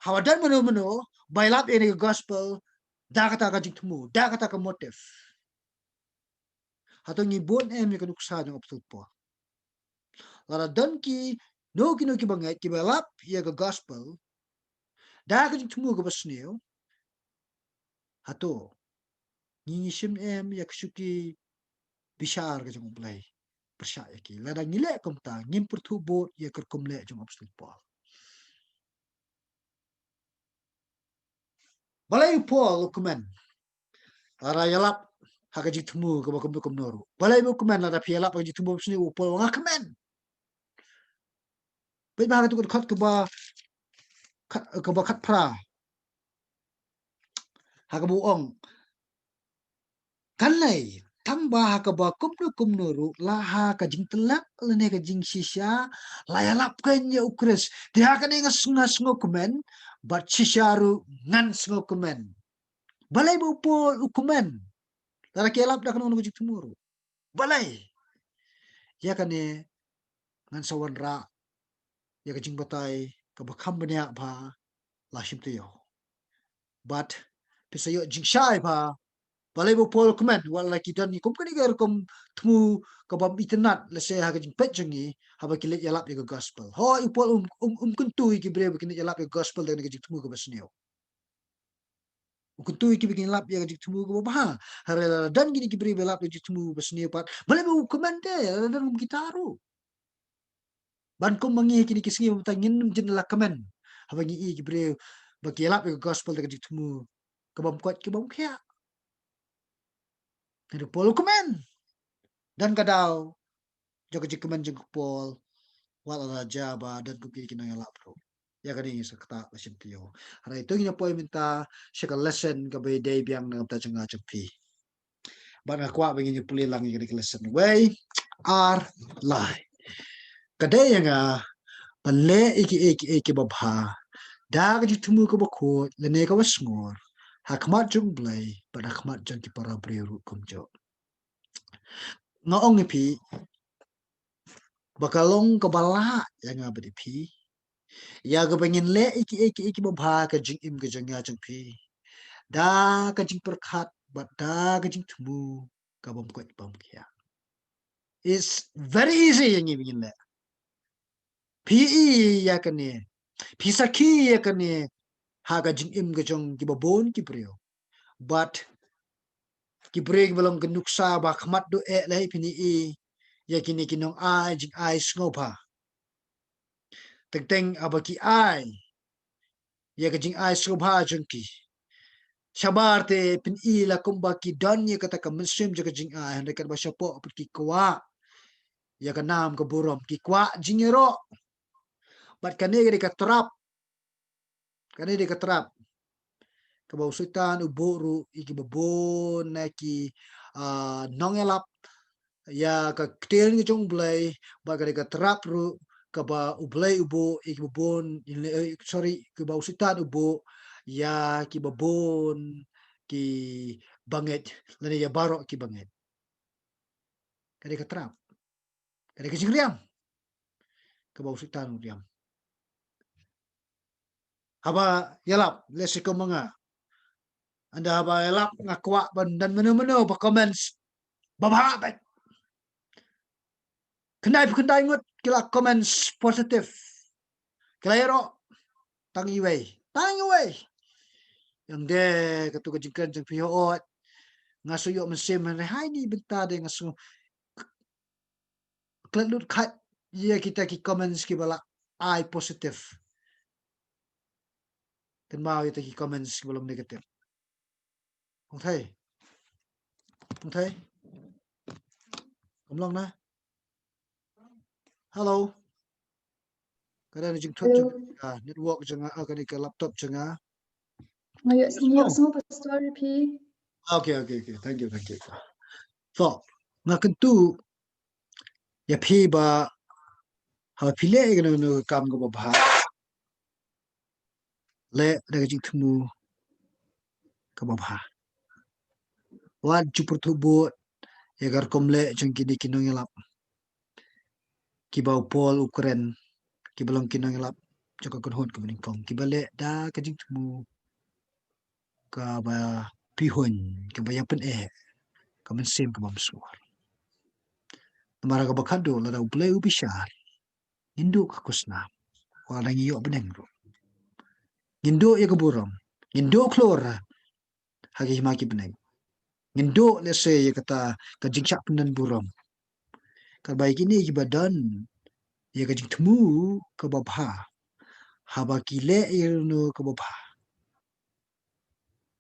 haba don mano mano ba ïalap ïa kane ka gospel da kata ka jingthmu, da kata ka motive. Hato ngi bun em ïa ka nuksa jong u Apostol Paul? Lada don kino kino kiba ngeit kiba ïalap ïa ka gospel da ka jingthmu kaba sniew, hato ngi, ngi shim em ïa ka shuki bishar ka jong U Blei pyrshah ïa ki? Lada ngi leh kumta, ngim pyrthuh bud ïa ka rukom leh jong u Apostol Paul. Balei u Paul u kmen lada ïalap ha ka jingthmu kaba kumno kumno ruh? Balei u kmen lada phi ïalap ha ka jingthmu basniew? U Paul u ong, nga kmen. Peit bha ha katu ka dkhot kaba khat, kaba khatphra, ha kaba u ong, kan lei tang ba ha kaba kumno kumno ruh, la ha ka jingtyllep lane ka jingshisha, la ïalap kein ïa u Khrist. Te ha kane nga sngew, nga sngewkmen, bad shisha ruh ngan sngewkmen. Balei ba u Paul u kmen lada ki ïalap da kano kano ka jingthmu ruh? Balei? Ïa kane ngan sa wanrah ïa ka jingbatai kaba kham bniah bha, la shim taïew. Bad phi sa ïoh jingshai bha balei ba u Paul u kmen, wat la ki don ïa kum kane ka rukom thmu kaba ym itynnad, lehse ha ka jingpeit jong ngi, haba ki leit ïalap ïa ka gospel. Hooid, u Paul um, um, um kyntu ïa ki briew ba kin leit ïalap ïa ka gospel da kane ka jingthmu kaba sniew. U kyntu ïa ki ba kin ïalap ïa ka jingthmu kaba bha. Hynrei lada don kine ki briew ba ïalap ïa ka jingthmu ba sniew pat, balei ba u kmen te, lada don kum kita ruh? Bad kum ma ngi ha kine ki sngi mynta, ngin ym jin la kmen haba ngi i ki briew ba ki ïalap ïa ka gospel da ka jingthmu kaba ym koit, kaba ym khiah. Hynrei u Paul u kmen. Don ka daw jong ka jingkmen jong u Paul, wat la jia ba don kum kine ki nongïalap ruh. Ïa kane ngin sa ktah, la shim taïew. Hynrei to ngin ïa poi mynta sha ka lesson kaba dei biang na ka bynta jong nga jong phi. Bad nga kwah ba ngin ïa pule lang ïa kane ka lesson. Wei, ar, lai. Ka dei ïa nga ban leh ïa kiei kiei kiba bha da ka jingthmu kaba khuid lane kaba sngur ha khmat jong U Blei bad ha khmat jong ki para briew ruh kumjuh. Nga ong ïa phi, ba ka long kaba lah ïa nga bad ïa phi, ïa kaba ngin leh ïa kiei kiei kiba bha ha ka jingim ka jong nga jong phi, da ka jingpyrkhat bad da ka jingthmu ka bym koit bym khiah. It's very easy ïa ngi ba ngin leh. Phi ïohi ïa kane, phi sakhi ïa kane ha ka jingim ka jong kiba bun ki briew. Bad ki briew kiba long ka nuksa ba khmat duh eh lei, phin ïohi ïa kine ki nongai jingai sngewbha. Teng teng haba ki ai ïa ka jingai sngewbha jong ki, shabar te phin ïohi la kumba ki don ïa kata ka mynsiem jong ka jingai, hynrei katba shapoh pat ki kwah ïa ka nam ka burom, ki kwah jingïaroh. Bad kane ka dei ka trap, kane ka dei ka trap kaba u Soitan u buh ruh ïa kiba bun na ki, ah, nongïalap ïa ka ktien ka jong U Blei, bad ka dei ka trap ruh kaba U Blei u buh ïa kiba bun, eh, sorry, kaba u Soitan u buh ïa kiba bun ki bangeit lane ïa baroh ki bangeit. Ka dei ka trap, ka dei ka jingriam kaba u Soitan u riam. Haba ïalap, let's say kum ma nga, ynda haba ïalap nga kwah ban don mano mano ba comments ba bha beit. Khyndai phew khyndai ngut ki la comments positive, ki la ïaroh tang iwei, tang iwei. Ïa nga de, katu ka jingkren jong phi, hooid, nga sngew ïoh mynsiem, hynrei ha kane ka bynta de nga sngew klet lut khat ïa kita ki comments kiba la ai positive. Kynmaw ïa kita ki comments kiba long negative. Ong thei. Ong thei. Kam long na. Hello. Ka don jingthut jong ka network jong nga, ah, kane ka laptop jong nga. Nga ïoh, nga ïoh sngew, Pastor, phi. Okay, okay, okay. Thank you, thank you. So, nga kyntu ïa phi ba haba phi leh ïa kano kano ka kam kaba bha, leh da ka jingthmu kaba bha. Wat ju pyrthuh bud ïa ka rukom leh jong kine ki nongïalap kiba u Paul u kren, kiba long ki nongïalap jong ka kynhun kaba nyngkong, kiba leh da ka jingthmu kaba pihuiñ, kaba ïa pyneh, ka mynsiem kaba msngur. Namar kaba khadduh lada U Blei u bishar, ngin duh ka khusnam, wat la ngi ïoh bneng ruh. Ngin duh ïa ka burom, ngin duh khlur ha ki hima ki bneng. Ngin duh lehse ïa kata ka jingshah pyndon burom. Katba ïa kine kiba don ïa ka jingthmu kaba bha, haba ki leh ïa kano kaba bha,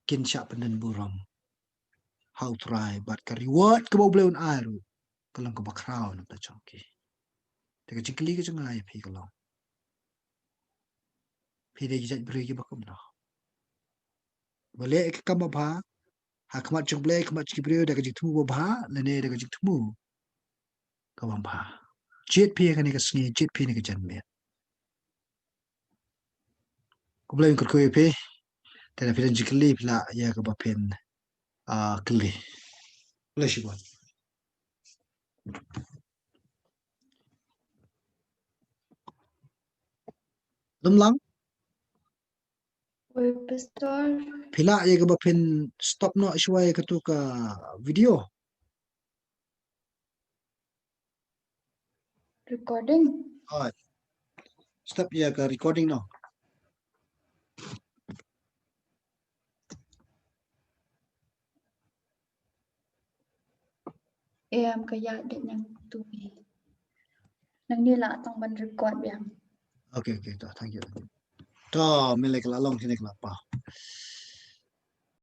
kin shah pyndon burom ha U Trai, bad ka reward kaba U Blei un ai ruh ka long kaba khraw na ka bynta jong ki. Te ka jingkylli ka jong nga ïa phi ka long, phi dei ki jait briew kiba kumno? Ba leh ka kam ba bha ha khmat jong U Blei, khmat jong ki briew, da ka jingthmu ba bha lane da ka jingthmu kaba bha? Jied phi ha kane ka sngi, jied phi ha kane ka janmiet. Khublei, kyrkhu ïa phi. Te lada phi don jingkylli, phi lah ïa kaba phin, ah, kylli. Khublei shibun. Lum lang? Oi, Pastor. Phi lah ïa kaba phin stop noh shuwa ïa katu ka video. Recording. Hooid. Stop ïa ka recording noh. Em, ka ïa dei nang tu. Nangne la tang ban record biang. Okay, okay, to, thank you. To, mele ka la long kine ka la pa.